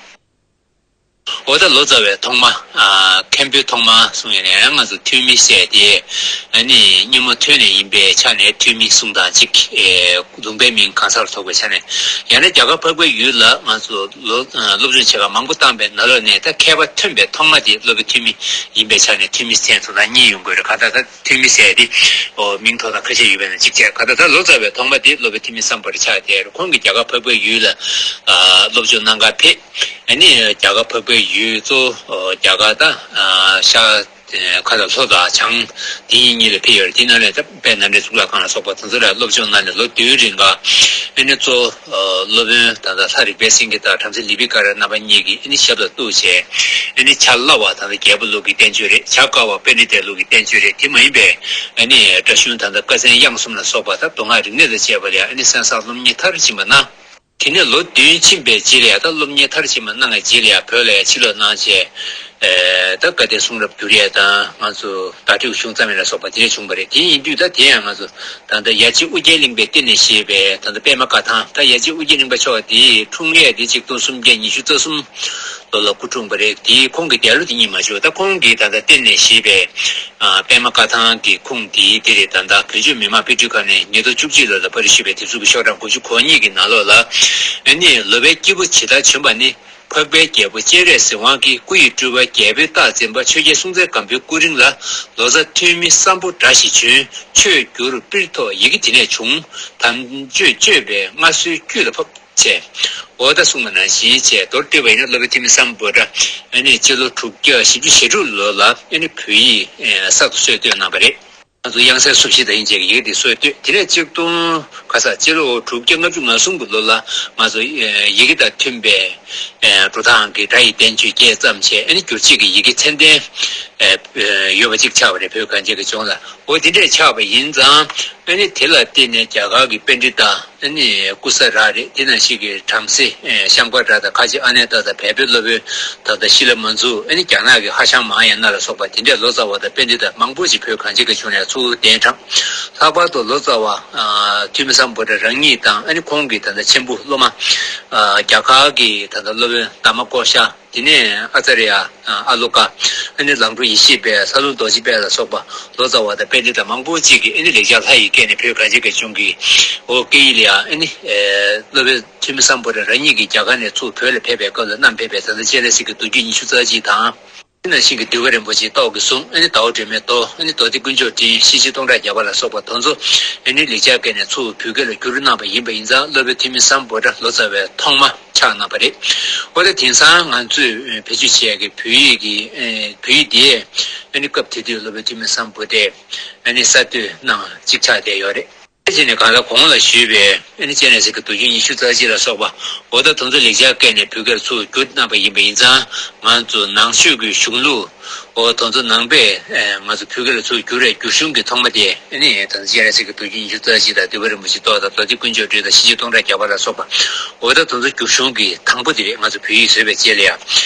འོ་ད་ལོ་ཙཱ་བའི་ཐོག་མ། ཨ། མཁན་པོའི་ཐོག་མ་གསུང་ཡོད་ནས་ང་ཚོ་ཐོན་མི་ཟེར་དེ། ཨ་ནི་སྔོན་མ་ཐོན་ནས་ཡིན་པའི་ཆ་ནས་ཐོན་མི་གསུང་དང་གཅིག་ཨེ། ལུང་པའི་མིང་གང་སར་ཐོགས་པའི་ཆ་ནས། ཡང་ན་རྒྱ་གར་འཕགས་པའི་ཡུལ་ལ་ང་ཚོ་ལོ། ཨ། སློབ་སྦྱོང་བྱེད་ག་མང་པོ་བཏང་པའི་ནང་ལོགས་ནས་ད་མཁས་པ་ཐོན་པའི་ཐོག་མ་དེ་སློབ་དཔོན་ཐོན་མི་ཡིན་པའི་ཆ་ནས་ཐོན་མི་མཚན་ཐོག་ལ་གཉིས་ཡོང་དགོས་རེད། ག་ད་ད། ཐོན་མི་ཟེར་ཏེ། ཨོ། མིང་ཐོག་དང་ཁ་ཤས་ཡོད་པའི་ནང་གཅིག་བྱས། ག་ད་ད་ལོ་ཙཱ་བའི་ཐོག་མ་དེ་སློབ་དཔོན་ཐོན་མི་སམ་བྷོ་ཊ་ཆགས་བསྡད་རེད། ཁོང་གིས་རྒྱ་གར་འཕགས་པའི་ཡུལ་ལ། ཨ། སློབ་སྦྱོང་གནང་གར་ཕེབས། ཨ་ནི་རྒྱ་གར་འཕགས་པའི་ཡུལ་གཙོ་བོ། ཨོ། རྒྱ་གར་ད། ཨ། ཤར། ཨ། ཁ་ད་ལྷོ་དང་བྱང་དེ་གཉིས་ལ་ཕེབས་ཡོད་རེད། དེ་ནང་ནས་ད་དཔལ་ནཱ་ལེནྡྲའི་གཙུག་ལག་ཁང་ལ་སོགས་པ་དེ་ཚོ་ལ་སློབ་སྦྱོང་གནང་ནས་ལོ་བདུན་རིང་ག། ཨ་ནི་གཙོ་བོ། ཨ། སློབ་དཔོན་ད་ལྟ་ལྷ་རིག་པའི་སེང་གེ་དང་བྲམ་ཟེ་ལི་པི་ཀ་ར་རྣམ་པ་གཉིས་ཀྱིས་ཨ་ནི་ཞབས་ལ་གཏུགས་བྱས། ཨ་ནི་ཕྱག་བླ་བ་ད་ལྟ་རྒྱལ་པོ་ལུགས་ཀྱི་བསྟན་བཅོས་རེད། ཕྱག་དཀར་བ་པཎྜི་ཏའི་ལུགས་ཀྱི་བསྟན་བཅོས་རེད། དེ་མ་ཡིན་པའི་ཨ་ནི་སྒྲ་གཞུང་ད་ལྟ་ཀ་གསན་དབྱངས་གསུམ་ལ་སོགས་པ་ད་མདོ་སྔགས་རིག་གནས་དང་བཅས་པ་ལ་ཡང་ཨ་ནི་གསན་བསམ་སློབ་གཉེར་མཐར་ཕྱིན་པ་གནང་། དེ་ནས་ལོ་བདུན་ཕྱིན་པའི་རྗེས་ལ་ཡང་ད་སློབ་གཉེར་མཐར་ཕྱིན་པ་གནང་བའི་རྗེས་ལ་ཡང་བོད་ལ་ཡང་ཕྱིར་ལོག་གནང་བྱས། ཨེ། ད་བཀའ་གདན་གསུང་རབ་བསྒྱུར་ཡས་དང་ང་ཚོ་བརྡ་སྤྲོད་གཞུང་བརྩམས་ཡས་ལ་སོགས་པ་དེ་འདྲ་བྱུང་བ་རེད། དེ་ཡིན་དུས་ད་དེ་ཡང་ང་ཚོ་ད་ལྟ་ཡ་གཅིག་ཨོ་རྒྱན་གླིང་པའི་བསྟི་གནས་ཞེས་པའི་ད་ལྟ་པདྨ་བཀའ་ཐང་། ད་ཡ་གཅིག་ཨོ་རྒྱན་གླིང་པ་མཆོག་དེ་འཁྲུངས་ཡས་དེ་ཆིག་སྟོང་སུམ་བརྒྱ་ཉི་ཤུ་རྩ་གསུམ་ལོ་ལ་སྐུ་འཁྲུངས་པ་རེད། དེ་ཁོང་གི་འདས་ལོ་དེ་རྙེད་མ་བྱུང་། ད་ཁོང་གིས་ད་ལྟ་བསྟི་གནས་ཞེས་པའི། ཨ། པདྨ་བཀའ་ཐང་གི་ཁུངས་དེ་དེ་རེད། ད་ལྟ་བོད་བརྒྱུད་མི་མང་དཔེ་སྐྲུན་ཁང་ནས་ཉིས་སྟོང་བཅུ་གཅིག་ལོ་ལ་པར་བཤུས་པའི་དེབ་གཟུགས་ཀྱི་ཤོག་གྲངས་དགུ་བཅུ་གོ་གཉིས་ཀྱི་ནང་ལོགས་ལ། ཨ་ནི་ལོ་པཎ་སྐྱེས་བུ་ཇི་ལྟར་བྱོན་པ་ནི། འཕགས་པའི་རྒྱལ་པོ་སྤྱན་རས་གཟིགས་དབང་གིས་སྐུ་ཡི་སྤྲུལ་པ་རྒྱལ་པོའི་རྟགས་འཛིན་པ་ཆོས་རྒྱལ་སྲོང་བཙན་སྒམ་པོའི་སྐུ་རིང་ལ་ལོ་ཙཱ་ཐོན་མི་སམ་བྷོ་ཊ་ཞིག་བྱོན། ཆོས་བསྒྱུར་པིར་ཐོག་ཡི་གེ་དེ་ནས་བྱུང་། དམ་ཆོས་སྤྱོད་པས་མངའ་གསོལ་དཀྱིལ་ལ་ཕབ། བྱས། འོ་ད་གསུངས་པ་ནང་བཞིན་བྱས། མདོར་བསྡུས་པ་ཡིན་ན་སློབ་དཔོན་ཐོན་མི་སམ་བྷོ་ཊ་ཨ་ནི་སྤྱི་ལོ་དྲུག་བརྒྱ་བཞི་བཅུ་ཞེ་དྲུག་ལོ་ལ་ཨ་ནི་བོད་ཡིག་ཨེ་གསར་དུ་སྲོལ་གཏོད་གནང་བ་རེད། ང་ཚོ་དབྱངས་གསལ་སུམ་བཞི་དང་དབྱིན་ཇིའི་ཡི་གེ་དེ་སྲོལ་གཏོད། དེ་ནས་གཅིག་སྟོང་ག་ས་སྤྱི་ལོ་དྲུག་བརྒྱ་ལྔ་བཅུ་ང་གསུམ་གྱི་ལོ་ལ་ང་ཚོ་ཨེ་ཡི་གེ་དང་མཐུན་པའི་ཨེ་འགྲོ་སྟངས་ཀྱི་སྒྲ་ཡི་བསྟན་བཅོས་རྒྱས་བརྩམས་བྱས། ཨ་ནི་བསྒྱུར་བྱེད་ཀྱི་ཡི་གེ་ཚད་ལྡན་ཨེ་ཡོད་པ་གཅིག་ཆགས་པ་རེད། བོད་གངས་ཅན་གྱི་ལྗོངས་ལ། འོ་དེ་འདྲས་ཆགས་པ་ཡིན་ཙང་། ཨ་ནི་དེ་ལ་བརྟེན་ནས་རྒྱ་གར་གྱི་པཎྜི་ཏ་ཨ་ནི་ཀུ་ས་ར་རེད། དེ་ནང་བཞིན་གྱི་བྲམ་ཟེ་ཨེ་ཤམ་བྷ་ར་དང་ཁ་ཆེ་ཨ་ནེ་ཏ་དང་བལ་པོའི་སློབ་དཔོན་ད་ལྟ་ཤི་ལ་མ་ཛུ། ཨ་ནི་རྒྱ་ནག་གི་ཧ་ཤང་མ་ཧཱ་ཡ་ན་ལ་སོགས་པ་དེ་འདྲས་ལོ་ཙཱ་བ་དང་པཎྜི་ཏ་མང་པོ་ཅིག་བོད་གངས་ཅན་གྱི་ལྗོངས་ནས་ཚུར་གདན་དྲངས། ལྷག་པར་དུ་ལོ་ཙཱ་བ་ཨ་ཐོན་མི་སམ་བྷོ་ཊ་རང་ཉིད་དང་། ཨ་ནི་ཁོང་གི་ད་ལྟ་མཆན་བུ་སློབ་མ་ཨ་རྒྱ་གར་གྱི་ད་ལྟ་སློབ་དཔོན་དྷརྨ་ཀོ་ཤ། དེ་ནས་ཨ་ཙརྱ་ཨ་ལོ་ཀ། ཨ་ནི་ལང་གྲོ་ཡེ་ཤེས་དཔལ། ལྷ་ལུང་རྡོ་རྗེ་དཔལ་ལ་སོགས་པ་ལོ་ཙཱ་བ་དང་པཎྜི་ཏ་མང་པོ་ཅིག་གིས་ཨ་ནི་ལེགས་སྦྱར་ལྷ་ཡི་སྐད་ནས་བོད་གངས་ཅན་གྱི་ལྗོངས་ཀྱི་འོ་སྐད་ཡིག་ལ་ཡང་ཨ་ནི་ཨེ་སློབ་དཔོན་ཐོན་མི་སམ་བྷོ་ཊ་རང་ཉིད་ཀྱིས་རྒྱ་གར་ནས་ཚུར་བོད་ལ་ཕེབས་པའི་སྐབས་ལ་བསྣམས་ཕེབས་པའི་ད་ལྟ་སྤྱན་རས་གཟིགས་ཀྱི་མདོ་རྒྱུད་ཉི་ཤུ་རྩ་གཅིག་དང་། དེ་ནང་བཞིན་གྱི་འདུལ་བ་རིན་པོ་ཆེའི་ཏོག་གི་གཟུངས། ཨ་ནི་ཟླ་བ་སྒྲོལ་མའི་མདོ། ཨ་ནི་མདོ་སྡེ་དཀོན་མཆོག་སྤྲིན། ཤེར་ཕྱིན་སྟོང་ཕྲག་བརྒྱ་པ་ལ་སོགས་པ་དེ་ཚོ་ཨ་ནི་ལེགས་སྦྱར་སྐད་ནས་ཚུར་བོད་སྐད་ལ་བསྒྱུར་གནང་པ་ཡིན་པ་ཡིན་ཙང་། སློབ་དཔོན་ཐོན་མི་སམ་བྷོ་ཊ་ལོ་ཙཱ་བའི་ཐོག་མ་ཆགས་གནང་བ་རེད། འོ་ད་དེང་སང་ང་ཚོས་བེད་སྤྱོད་བྱེད་ཡག་གི་བོད་ཡིག་གི་ཨེ་བོད་ཡིག་དེ་ཨ་ནི་སྐབས་དེ་དུས་སློབ་དཔོན་ཐོན་མི་སམ་བྷོ་ཊས་ཨ་ནི་གསར་གཏོད་གནང་གཅིག་ཆགས་བསྡད་ཡོད་རེད། དེ་བྱས་ནས་གང་ལྟར་གོང་ལ་ཞུས་པའི་ཨ་ནི་སྤྱན་རས་གཟིགས་ཀྱི་མདོ་རྒྱུད་ཉི་ཤུ་རྩ་གཅིག་ལ་སོགས་པ། འོ་ད་དེ་ཚོ་ལེགས་སྦྱར་སྐད་ནས་བོད་སྐད་ལ་ཚུར་བསྒྱུར་གནང་པ་ཡིན་པ་ཡིན་ཙང་། ང་ཚོ་ནང་ཆོས་ཀྱི་གཞུང་ལུགས། འོ་དེ་ཚོ་ནང་པས་ཨེ་ང་ཚོ་བོད་སྐད་ལ་ཚུར་བསྒྱུར་བའི་བསྒྱུར་གཞུང་གི་ཐོག་མ་དེ་ཨ་ནི་ད་ལྟ་སྤྱན་རས་གཟིགས་ཀྱི་མདོ་རྒྱུད་ཉི་ཤུ་རྩ་གཅིག་དང་། འདུལ་བ་རིན་པོ་ཆེའི་ཏོག་དང་། མདོ་སྡེ་དཀོན་མཆོག་སྤྲིན་དང་། ཤེར་ཕྱིན་སྟོང་ཕྲག་བརྒྱ་པ་ལ་སོགས་པ། འོ་ད་དེ་ཚོ་བསྒྱུར་གཞུང་གི་དང་པོ་དེ་རེད། ང་ཚོ་བོད་ཡིག་བཟོས་པའི་རྗེས་ལ་ཡང་།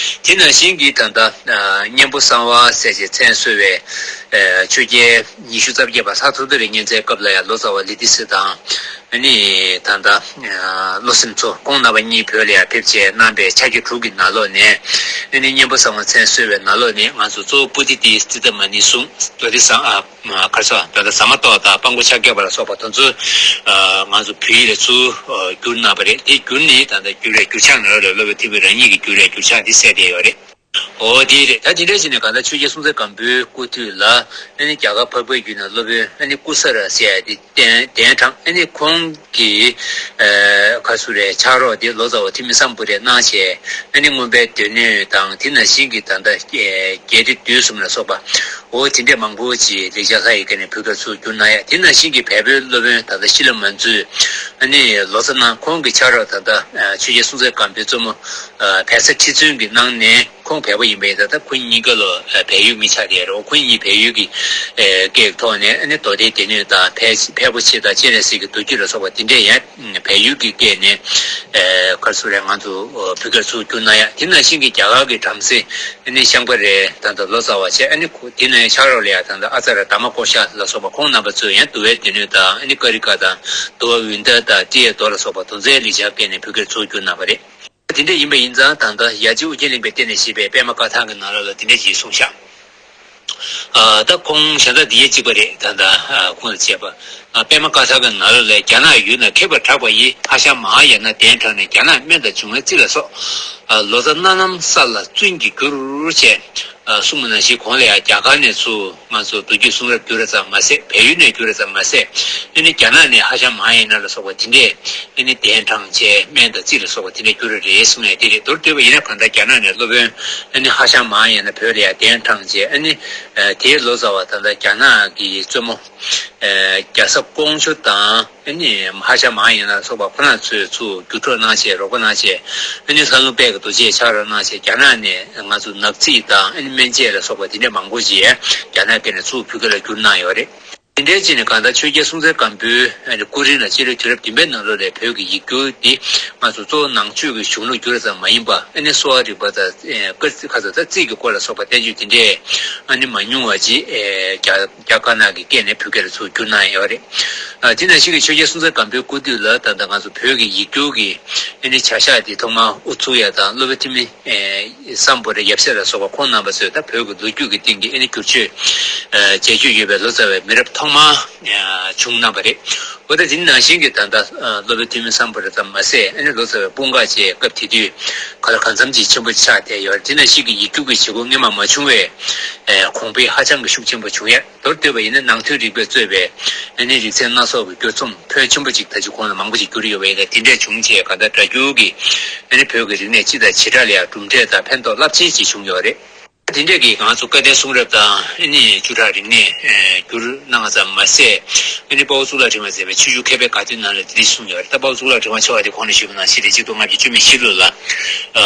དེ་ནང་བཞིན་གྱི་ད་ལྟ་ཨ་གཉན་པོ་གསང་བ་ཟེར་བྱས་མཚན་གསོལ་བའི་ཨ་ཆོས་རྒྱལ་ཉི་ཤུ་རྩ་བརྒྱད་པ་ལྷ་ཐོ་ཐོ་རིའི་བསྙེན་ཚད་སྐབས་ལ་ཡང་ལོ་ཙཱ་བ་ལི་ཏི་སེ་དང་། ཨ་ནི་ད་ལྟ་ཨ་བློ་སེམས་མཚོ། ཁོང་རྣམ་པ་གཉིས་བོད་ལ་ཡང་ཕེབས་བྱས་གནང་པའི་ཕྱག་རྒྱ་དྲུག་གི་ནང་ལོགས་ནས། ཨ་ནི་གཉན་པོ་གསང་བ་མཚན་གསོལ་བའི་ནང་ལོགས་ནས་ང་ཚོ་གཙོ་བོ་པོ་ཏི་ཏི་ཙིཏྟ་མ་ཎི་གསུང་། མདོ་སྡེ་གསང་ཨ་ག་རེ་ཟེར། ད་ལྟ་ཟ་མ་ཏོག་དང་སྤང་པོ་ཕྱག་རྒྱ་པ་ལ་སོགས་པ་དེ་ཚོ་ཨ་ང་ཚོ་བོད་ཡིག་ལ་ཚུར་ཨ་བསྒྱུར་གནང་བ་རེད། དེ་བསྒྱུར་ནས་ད་ལྟ་བསྒྱུར་བའི་བསྒྱུར་ཕྱག་ནང་ལོགས་ལ་སློབ་དཔོན་ཐོན་མི་རང་ཉིད་ཀྱིས་བསྒྱུར་བའི་བསྒྱུར་ཕྱག་འདི་གསལ་བསྡད་ཡོད་རེད། འོ་དེ་རེད། ད་དེ་འདྲ་བྱས་ནས་གང་ལྟར་ཆོས་རྒྱལ་སྲོང་བཙན་སྒམ་པོའི་སྐུ་དུས་ལ་ཨ་ནི་རྒྱ་གར་འཕགས་པའི་ཡུལ་ནས་སློབ་དཔོན་ཨ་ནི་ཀུ་ས་ར་ཟེར་ཡ་དེ་གདན་གདན་དྲངས། ཨ་ནི་ཁོང་གིས་ཨ་ག་རེ་ཟེར་རེད། ཕྱག་རོགས་དེ་ལོ་ཙཱ་བ་ཐོན་མི་སམ་བྷོ་ཊས་གནང་བྱས། ཨ་ནི་མངོན་པའི་སྡེ་སྣོད་དང་། དེ་ནང་བཞིན་གྱི་ད་ལྟ་རྒྱས་འབྲིང་བསྡུས་གསུམ་ལ་སོགས་པ། འོ་དེ་འདྲས་མང་པོ་ཅིག་ལེགས་སྦྱར་ལྷ་ཡི་སྐད་ནས་བོད་སྐད་ཚུར་བསྒྱུར་གནང་ཡ། དེ་ནང་བཞིན་གྱི་བལ་པོའི་སློབ་དཔོན་ད་ལྟ་ཤི་ལ་མ་ཛུས་ཨ་ནི་ལོ་ཙཱ་གནང་། ཁོང་གི་ཕྱག་རོགས་ད་ལྟ་ཨ་ཆོས་རྒྱལ་སྲོང་བཙན་སྒམ་པོའི་གཙོ་མོ་ཨ་བལ་བཟའ་ཁྲི་བཙུན་གྱིས་གནང་ནས། ཁོང་བལ་པོ་ཡིན་པ་ཡིན་ཙང་། ད་ཁོ་གཉིས་ཀ་ལོ་ཨ་བལ་ཡུལ་མི་ཆགས་བསྡད་རེད། ཁོ་གཉིས་བལ་ཡུལ་གྱི་ཨ་སྐད་ཀྱི་ཐོག་ནས་ཨ་ནི་མདོ་སྡེའི་སྡེ་སྣོད་དང་། ཕལ་ཕལ་པོ་ཆེ་དང་སྤྱན་རས་གཟིགས་ཀྱི་མདོ་རྒྱུད་ལ་སོགས་པ་དེ་འདྲས་ཡང་བལ་ཡུལ་གྱི་སྐད་ནས་ཨ་ག་རེ་ཟེར་རེད། ང་ཚོ་བོད་སྐད་ཚུར་བསྒྱུར་གནང་ཡ། དེ་ནང་བཞིན་གྱི་རྒྱ་གར་གྱི་བྲམ་ཟེ་ཨ་ནི་ཤམ་བྷ་རའི་ད་ལྟ་ལོ་ཙཱ་བ་བྱས། ཨ་ནི་ཁོ་དེ་ནས་ཕྱག་རོགས་ལ་ཡ་ད་ལྟ་ཨ་ཙརྱ་དྷརྨ་ཀོ་ཤ་ལ་སོགས་པ་ཁོང་རྣམ་པ་ཚོས་ཡང་འདུལ་བའི་སྡེ་སྣོད་དང་། ཨ་ནི་ཀ་རི་ཀ་དང་། འདུལ་བ་འོད་མདངས་དང་། ཀྲི་ཡའི་མདོ་ལ་སོགས་པ་དེ་ཚོའི་ལེགས་སྦྱར་སྐད་ནས་བོད་སྐད་ཚུར་བསྒྱུར་གནང་བ་རེད། དེ་འདྲ་ཡིན་པ་ཡིན་ཙང་ད་ལྟ་ཡ་གཅིག་ཨུ་རྒྱན་གླིང་པས་བསྟན་ནས་བཞེས་པའི་པད་མ་བཀའ་ཐང་གི་ནང་ལོགས་ལ་དེ་འདྲ་ཞིག་གསུངས་ཤག་ཨ། ད་ཁོང་གཞན་དག་འདི་ཡས་གཅིག་པ་རེད། ད་ལྟ་ཨ་ཁོང་ལ་བྱས་པ། ཨ། པད་མ་བཀའ་ཐང་གི་ནང་ལོགས་ལ། རྒྱ་ནག་ཡུལ་ན་ཁེབས་པར་གྲགས་པ་ཡི། ཧ་ཤང་མ་ཧཱ་ཡ་ན་གདན་དྲངས་ནས། རྒྱ་ནག་སྨན་དང་འབྱུང་བའི་རྩིས་ལ་སོགས། ཨ། ལོ་ཙཱ་སྣ་ནམ་ས་ལ་བཙུན་གྱིས་བསྒྱུར། ཅེས་ཨ་གསུངས་པ་ནང་བཞིན། གོང་ལ་ཡང་རྒྱ་གར་ནས་ཚུར་ང་ཚོ་མདོ་རྒྱུད་གསུང་རབ་བསྒྱུར་བ་ཙམ་མ་ཟད། བལ་ཡུལ་ནས་བསྒྱུར་བ་ཙམ་མ་ཟད། ཨ་ནི་རྒྱ་ནག་ནས་ཧ་ཤང་མ་ཧཱ་ཡ་ན་ལ་སོགས་པ་དེ་འདྲས་ཨ་ནི་གདན་དྲངས་བྱས། སྨན་དང་རྩིས་ལ་སོགས་པ་དེ་འདྲས་བསྒྱུར་བ་རེད་གསུངས་ཡ་དེ་རེད། མདོར་བསྡུས་པ་ཡིན་ན་གང་ལྟར་རྒྱ་ནག་ནས་སློབ་དཔོན་ཨ་ནི་ཧ་ཤང་མ་ཧཱ་ཡ་ན་བོད་ལ་ཡང་གདན་དྲངས་བྱས། ཨ་ནི་ཨ་དེའི་ལོ་ཙཱ་བ་ད་ལྟ་རྒྱ་ནག་གི་རྩེ་མོ་ཨ་རྒྱ་བཟའ་ཀོང་ཇོ་དང་། ཨ་ནི་ཧ་ཤང་མ་ཧཱ་ཡ་ན་ལ་སོགས་པ་ཁོ་རང་ཚོས་ཚུར་བསྒྱུར་སྒྲོག་གནང་བྱས། རོགས་པ་གནང་བྱས། ཨ་ནི་ལྷ་ལུང་དཔལ་གྱི་རྡོ་རྗེ་ཕྱག་རོགས་གནང་བྱས། རྒྱ་ནག་ནས་ང་ཚོ་ནག་རྩིས་དང་། ཨ་ནི་སྨན་དཔྱད་ལ་སོགས་པ་དེ་འདྲས་མང་པོ་ཞིག་རྒྱ་ནག་སྐད་ནས་ཚུར་བོད་སྐད་ལ་བསྒྱུར་གནང་ཡོད་རེད། དེ་འདྲའི་ཅིག་ནས་གང་ལྟར་ཆོས་རྒྱལ་སྲོང་བཙན་སྒམ་པོའི་སྐུ་རིང་ལ་སྤྱི་ལོའི་དུས་རབས་བདུན་པའི་ནང་ལོགས་ལ་བོད་ཀྱི་ཡིག་སྒྱུར་འདི་ང་ཚོ་གཙོ་བོ་ནང་ཆོས་ཀྱི་གཞུང་ལུགས་བསྒྱུར་ཙམ་མ་ཡིན་པ། ཨ་ནི་གསོ་བ་རིག་པ་དང་། ཨེ། ཀ་ཁ་ཚ་ད་རྩིས་ཀྱི་སྐོར་ལ་སོགས་པ་བསྟན་བཅོས་དེ་འདྲས་ཨ་ནི་མ་ཉུང་བ་ཅིག་ཨེ། རྒྱ་རྒྱ་དཀར་ནག་གི་སྐད་ནས་བོད་སྐད་ལ་ཚུར་བསྒྱུར་གནང་ཡོད་རེད། ཨ། དེ་ནང་བཞིན་གྱི་ཆོས་རྒྱལ་སྲོང་བཙན་སྒམ་པོའི་སྐུ་དུས་ལ་ད་ལྟ་ང་ཚོ་བོད་ཀྱི་ཡིག་སྒྱུར་གྱི་ཨ་ནི་བྱ་གཞག་འདི་ཐོག་མར་དབུ་ཚུགས་ཡ་དང་། སློབ་དཔོན་ཐོན་མི་ཨེ། སམ་བྷོ་ཊ་ཡབ་སྲས་ལ་སོགས་པ་ཁོང་རྣམ་པ་ཚོས་ད་བོད་ཀྱི་ལོ་རྒྱུས་ཀྱི་སྟེང་གི་ཨ་ནི་བསྒྱུར་བཅོས་ཨ་མཛད་བཅུག་ཡོད་པའི་ལོ་ཙཱ་བའི་མི་རབས་ཐོག་མ་ཨ་བྱུང་གནང་བ་རེད། འོ་ད་དེ་ནང་བཞིན་གྱི་ད་ལྟ་ཨ་སློབ་དཔོན་ཐོན་མི་སམ་བྷོ་ཊ་ཙམ་མ་ཟད། ཨ་ནི་ལོ་ཙཱ་བའི་སྤུངས་དགའ་བཅས་སྐབས་དེ་དུས་ག་ལ་གང་འཚམ་ཅིག་ཆེན་པོ་ཆགས་བསྡད་ཡོད་རེད། དེ་ནང་བཞིན་གྱི་ཡིག་སྒྱུར་གྱི་བྱེད་སྒོ་སྔོན་མ་མ་བྱུང་བའི་ཨ་གོང་འཕེལ་ཧ་ཅང་གི་ཤུགས་ཆེན་པོ་བྱུང་ཡ། མདོར་བསྡུས་པ་ཡིན་ན་ནང་ཐོན་རིག་པས་གཙོས་པའི་ཨ་ནི་རིག་ཚན་སྣ་ཚོགས་ཀྱི་བསྒྱུར་རྩོམ་ཕོན་ཆེན་པོ་ཅིག་ད་ཅི་གོང་ལ་མང་པོ་ཅིག་བསྒྱུར་ཡོད་པ་ཡིན་ན། དེ་འདྲས་བྱུང་བྱས་གང་ལྟར་སྒྲ་སྒྱུར་གྱི་ཨ་ནི་བོད་ཀྱི་རིག་གནས་སྤྱི་དང་བྱེ་བྲག་ལ་ཡང་གྲུབ་འབྲས་དང་ཕན་ཐོགས་རླབས་ཆེན་ཅིག་བྱུང་ཡོད་རེད། དེ་འདྲས་ཀྱི་ང་ཚོ་བཀའ་བསྟན་གསུང་རབ་དང་། ཨ་ནི་བཅུ་ཕྲག་རིག་གནས་ཨེ་བསྒྱུར་གནང་བ་ཙམ་མ་ཟད། ཨ་ནི་དཔའ་བོ་གཙུག་ལག་ཕྲེང་བས་མཛད་པའི་ཆོས་བསྒྱུར་མཁས་པའི་དགའ་སྟོན་ནང་ལ་དེ་འདྲས་གསུངས་ཡོད་རེད། ད་དཔའ་བོ་གཙུག་ལག་ཕྲེང་བ་མཆོག་དེ་གོང་ལ་ཞུས་པ་ནང་བཞིན་རེད། ཆིག་སྟོང་ལྔ་བརྒྱ་བཅུ་མེད་བཞི་ལོ་ལ་ཨ་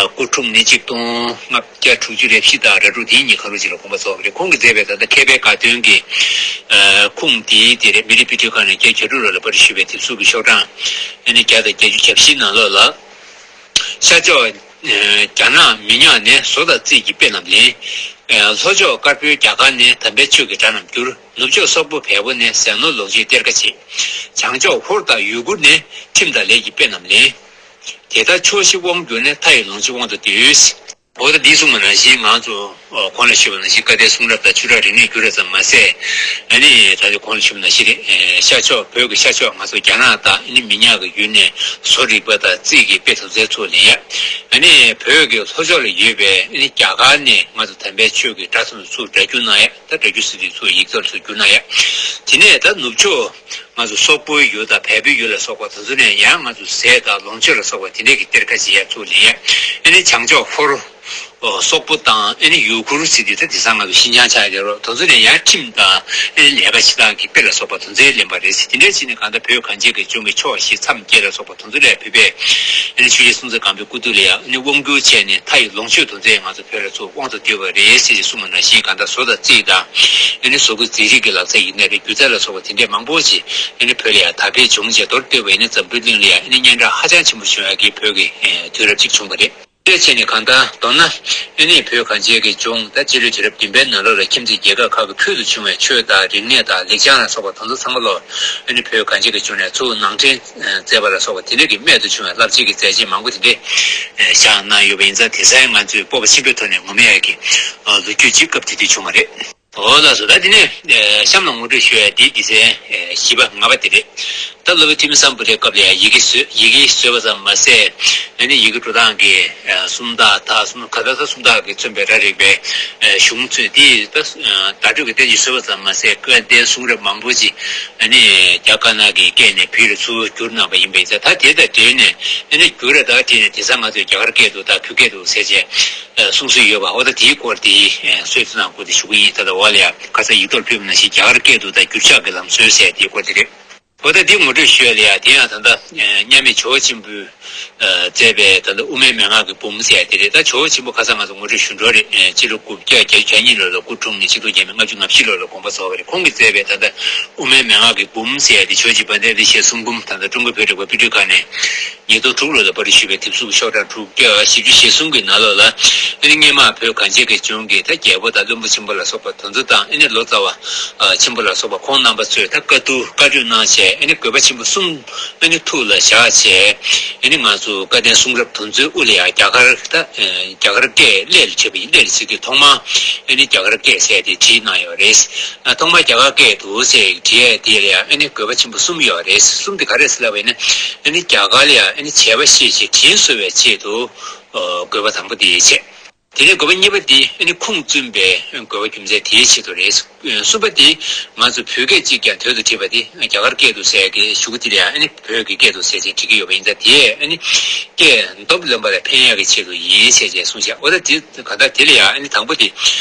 སྐུ་འཁྲུངས་ནས་ཆིག་སྟོང་ལྔ་བརྒྱ་དྲུག་ཅུ་རེ་བཞི་དང་རེ་དྲུག་དེའི་ཉིན་གང་རུང་ཅིག་ལ་དགོངས་པ་རྫོགས་པ་རེད། ཁོང་གིས་མཛད་པའི་ད་ལྟ་མཁས་པའི་དགའ་སྟོན་གྱི་ཨ་ཁུངས་དེ་དེ་རེད། མི་རིགས་དཔེ་སྐྲུན་ཁང་ནས་བརྒྱད་བརྒྱད་དྲུག་ལོ་ལ་པར་ཞུས་པའི་དེབ་གཟུགས་ཀྱི་ཤོག་གྲངས་ཨ་ནི་བརྒྱ་དང་བརྒྱད་ཅུ་གྱ་བཞིའི་ནང་ལོགས་ལ། ཤར་ཕྱོགས་ཨ་རྒྱ་ནག་མི་ཉག་ནས། བཟོ་དང་རྩིས་ཀྱི་དཔེ་རྣམས་ལེན། ཨ་ལྷོ་ཕྱོགས་དཀར་པོའི་རྒྱ་གར་ནས། དམ་པའི་ཆོས་ཀྱི་སྒྲ་རྣམས་བསྒྱུར། ནུབ་ཕྱོགས་སོག་པོ་བལ་པོ་ནས། ཟས་ནོར་ལོངས་སྤྱོད་གཏེར་ཁ་བྱེད། བྱང་ཕྱོགས་ཧོར་དང་ཡུ་གུར་ནས། ཁྲིམས་དང་ལས་ཀྱི་དཔེ་རྣམས་ལེན། དེ་ལྟར་ཕྱོགས་བཞི་དབང་བསྒྱུར་ནས། མཐའ་ཡི་ལོངས་སྤྱོད་དབང་དུ་བསྡུས། འོ་ད་འདི་གསུངས་པ་ནང་བཞིན་ང་ཚོ་ཨོ་གོང་ལ་ཞུས་པ་ནང་བཞིན་བཀའ་བསྟན་གསུང་རབ་དང་ཆོས་གྲགས་རིག་གནས་བསྒྱུར་བ་ཙམ་མ་ཟད། ཨ་ནི་ད་ལྟ་གོང་ལ་ཞུས་པ་ནང་བཞིན་རེད། ཨེ་ཤར་ཕྱོགས། བོད་ཀྱི་ཤར་ཕྱོགས་ང་ཚོ་རྒྱ་ནག་དང་ཨ་ནི་མི་ཉག་གི་ཡུལ་ནས་བཟོ་རིག་པ་དང་རྩིས་ཀྱི་དཔེ་དེ་ཚོ་ཚུར་ལེན་ཡ། ཨ་ནི་བོད་ཀྱི་ལྷོ་ཕྱོགས་ལ་ཡོད་པའི་ཨ་ནི་རྒྱ་གར་ནས་ང་ཚོ་དམ་པའི་ཆོས་ཀྱི་སྒྲ་ཚོ་ཚུར་སྒྲ་བསྒྱུར་གནང་ཡ། ད་སྒྲ་བསྒྱུར་ཟེར་དུས་ཚུར་ཡིག་ཐོག་ལ་ཚུར་བསྒྱུར་གནང་ཡ། དེ་ནས་ད་ནུབ་ཕྱོགས། ང་ཚོ་སོག་པོའི་ཡུལ་དང་བལ་པོའི་ཡུལ་ལ་སོགས་པ་དེ་ཚོ་ནས་ཡང་ང་ཚོ་ཟས་དང་ལོངས་སྤྱོད་ལ་སོགས་པ་དེ་འདྲས་ཀྱི་གཏེར་ཁ་ཅིག་ཡར་ཚུར་ལེན་ཡ། ཨ་ནི་བྱང་ཕྱོགས་ཧོར། ཨོ་སོག་པོ་དང་ཨ་ནི་ཡུ་གུར་ཟེར་དུས་ད་དེང་སང་ང་ཚོ་ཤིན་ཅང་ཆགས་ཡོད་རེད། དེ་ཚོ་ནས་ཡང་ཁྲིམས་དང་ཨ་ནི་ལས་ཀ་བྱེད་སྟངས་ཀྱི་དཔེ་ལ་སོགས་པ་དེ་ཚོའི་ལེན་པ་རེད་ཟེར། དེ་འདྲས་བྱས་ནས་གང་ལྟར་བོད་གངས་ཅན་གྱི་ལྗོངས་ཀྱི་ཕྱོགས་བཞི་མཚམས་བརྒྱད་ལ་སོགས་པ་དེ་ཚོ་ལ་བོད་པས་ཨ་ནི་ཆོས་རྒྱལ་སྲོང་བཙན་སྒམ་པོའི་སྐུ་དུས་ལ་ཡང་ཨ་ནི་དབང་བསྒྱུར་བྱས་ནས་མཐའ་ཡི་ལོངས་སྤྱོད་དེ་ཚོ་ང་ཚོ་བོད་ལ་ཚུར་དབང་དུ་བསྡུས་པ་རེད་ཟེར་ཞེས་གསུངས་པ་ནང་བཞིན། གང་ལྟར་བཟོ་དང་རྩིས་དང་། ཨ་ནི་བཟོ་བཀོད་རྩིས་རིག་གི་ལག་རྩལ་ཡིན་ནའི་རེད། སྒྱུ་རྩལ་ལ་སོགས་པ་དེ་འདྲས་མང་པོ་ཞིག་ཨ་ནི་བོད་ལ་ཡང་དར་འཕེལ་བྱུང་རྗེས། མདོར་བསྡུས་པ་ཡིན་ན་འཛམ་བུའི་གླིང་ལ་ཡང་ཨ་ནི་སྙན་གྲགས་ཧ་ཅང་ཆེན་པོ་བྱུང་ཡག་གི་བོད་ཀྱི་ཨེ་དུས་རབས་ཅིག་བྱུང་བ་རེད། དེ་བྱས་ནས་གང་ལྟར་མདོར་ན། ཨ་ནི་བོད་གངས་ཅན་གྱི་ལྗོངས་ད་སྤྱི་ལོའི་དུས་རབས་བདུན་པའི་ནང་ལོགས་ལ་ཁྱིམ་མཚེས་རྒྱལ་ཁབ་ཁག་གི་ཕུལ་དུ་བྱུང་བའི་ཆོས་དང་རིག་གནས་དང་ལེགས་བྱང་ལ་སོགས་པ་དེ་ཚོ་ཚང་མ་ལོ། ཨ་ནི་བོད་གངས་ཅན་གྱི་ལྗོངས་ནས་ཚུར་ནང་འདྲེན་མཛད་པ་ལ་སོགས་པ་དེ་འདྲ་གི་རྨད་དུ་བྱུང་བའི་རླབས་ཆེན་གྱི་མཛད་རྗེས་མང་པོ་དེ་འདྲས་བཞག་གནང་ཡོད་པ་ཡིན་ཙང་། དེང་སང་ང་ཚོས་སྤོབས་པ་ཆེན་པོའི་ཐོག་ནས་ངོམ་ཡག་གི་ལོ་རྒྱུས་ཅིག་སྐབས་དེ་དུས་བྱུང་བ་རེད། འོ་ལགས་སོ། ད་དེ་ནས་ཨེ་གཤམ་ལ་ངོ་སྤྲོད་ཞུ་ཡ་དེ་སྡེ་ཚན་ཨེ་བཞི་པ་ལྔ་པ་དེ་རེད། ད་སློབ་དཔོན་ཐོན་མི་སམ་བྷོ་ཊའི་སྐབས་ལ་ཡང་ཡི་གེ་བཟོས། ཡི་གེ་བཟོས་པ་ཙམ་མ་ཟད། ཨ་ནི་ཡི་གེ་འགྲོ་སྟངས་ཀྱི་ཨེ་སུམ་རྟགས་དང་། སུམ་ག་ད་ད་སུམ་རྟགས་ཀྱིས་མཚོན་པའི་སྒྲ་རིག་པའི་ཨེ་གཞུང་ཚོས་དེ་ད་ཨེ་བརྡ་སྤྲོད་ཀྱི་བསྟན་བཅོས་བཟོས་པ་ཙམ་མ་ཟད། བཀའ་བསྟན་གསུང་རབ་མང་པོ་ཅིག་ཨ་ནི་རྒྱ་དཀར་ནག་གི་སྐད་ནས་བོད་ལ་ཚུར་བསྒྱུར་གནང་བ་ཡིན་པ་ཡིན་ཙང་། ད་དེ་དང་འབྲེལ་ནས་ཨ་ནི་བསྒྱུར་ར་ད་བྲིས་ནས་དེང་སང་ང་ཚོས་རྒྱ་གར་སྐད་དུ་དང་བོད་སྐད་དུ་ཟེར་བྱས། ཨ་གསུང་སྲོལ་ཡོད་པ། འོ་ད་དེའི་སྐོར་དེ་ཨ་གསོལ་ཚིགས་ནང་སྐོར་དེ་ཞུ་གི་ཡིན། ད་ལྟ་འོག་ལ་ཡང་ཁ་སང་ཡིག་ཐོག་ཕུལ་བ་ནང་བཞིན་རྒྱ་གར་སྐད་དུ་ད་བསྒྱུར་བཅོས་ཀྱི་ལམ་སྲོལ་ཟེར་དེའི་སྐོར་དེ་རེད། འོ་ད་དེ་ངོ་སྤྲོད་ཞུ་ཡ་ལ་ཡ། དེ་ཡང་ད་ལྟ་ཨ་མཉམ་མེད་ཇོ་བོ་ཆེན་པོས་ཨ་མཛད་པའི་ད་ལྟ་དབུ་མའི་མན་ངག་གི་འབུམ་ཟེར་ཡ་དེ་རེད། ད་ཇོ་བོ་ཆེན་པོ་ཁ་སང་ང་ཚོ་ངོ་སྤྲོད་ཞུ་འགྲོ་རེད། ཨ་སྤྱི་ལོ་དགུ་བརྒྱ་བརྒྱད་ཅུ་གྱ་གཉིས་ལོ་ལ་སྐུ་འཁྲུངས་ནས་ཆིག་སྟོང་བརྒྱ་མེད་ལྔ་བཅུ་ང་བཞི་ལོ་ལ་དགོངས་པ་རྫོགས་པ་རེད། ཁོང་གིས་མཛད་པའི་ད་ལྟ་དབུ་མའི་མན་ངག་གི་འབུམ་ཟེར་ཡ་དེ་ཇོ་བོ་རྗེ་དཔལ་ལྡན་བཞད་གསུམ་འབུམ། ད་ལྟ་ཀྲུང་གོའི་བོད་རིག་པ་དཔེ་སྐྲུན་ཁང་ནས་ཉིས་སྟོང་དྲུག་ལོ་ལ་པར་ཞུས་པའི་དེབ་གཟུགས་ཤོག་གྲངས་དྲུག་བརྒྱ་བཞི་བཅུ་ཞེ་གསུམ་གྱི་ནང་ལོགས་ལ། ཨ་ནི་སྔོན་མ་བོད་གངས་ཅན་གྱི་ལྗོངས་ཀྱི་ད་རྒྱལ་པོ་དང་བློན་པོ་ཆེན་པོ་ལ་སོགས་པ་དེ་ཚོ་དང་། ཨ་ནི་ལོ་ཙཱ་བ་ཨ་ཆེན་པོ་ལ་སོགས་པ་ཁོང་རྣམ་པ་ཚོས་ད་བཀའ་བསྡུ་བཀའ་གྲོས་གནང་བྱས། ཨ་ནི་དགོས་པ་ཆེན་པོ་གསུམ་ཨ་ནི་ཐུགས་ལ་བཞག་བྱས། ཨ་ནི་ང་ཚོ་བཀའ་བསྟན་གསུང་རབ་དེ་ཚོའི་དབུ་ལ་ཡང་རྒྱ་གར་ད་རྒྱ་གར་སྐད་སླད་ལ་བྲིས་པ་ཡིན། སླད་ལ་བྲིས་དུས་ཐོག་མར་ཨ་ནི་རྒྱ་གར་སྐད་ཟེར་ཏེ་བྲིས་གནང་ཡོད་རེད། ཐོག་མར་རྒྱ་གར་སྐད་དུ་ཟེར་བྲིས་ཡས་དེ་ལ་ཡང་ཨ་ནི་དགོས་པ་ཆེན་པོ་གསུམ་ཡོད་རེད། གསུམ་དེ་ག་རེ་ཟེར་ལབ་པ་ཡིན་ན། ཨ་ནི་རྒྱ་གར་ལ་ཡང་ཨ་ནི་བྱས་པ་ཤེས་བྱས་དྲིན་གཟོ་བའི་ཆེད་དུ་དགོས་པ་དང་པོ་དེ་བྱས། དེ་ནས་དགོས་པ་གཉིས་པ་དེ་ཨ་ནི་ཁུངས་བཙུན་པའི་དགོས་པ་རྒྱུ་མཚན་དེའི་ཆེད་དུ་རེད། གསུམ་པ་དེ་ང་ཚོ་བོད་སྐད་གཅིག་ཀྱང་དོད་དུ་བྲིས་པ་དེ་རྒྱ་གར་སྐད་དུ་ཟེར་གྱི་གཞུག་གུ་དེ་ལ་ཡང་ཨ་ནི་བོད་ཀྱི་སྐད་དུ་ཟེར་བྱས་བྲིས་ཀྱི་ཡོད་པ་ཡིན་ཙང་། དེས་ཨ་ནི་སྐད་འདོབ་ལོན་པ་ལ་ཕན་ཡག་གི་ཆེད་དུ་ཡིན་ཟེར་བྱས་གསུངས་ཤག་འོ་ད་དེ་ག་ད་དེ་ལ་ཡང་ཨ་ནི་དང་པོ་དེ་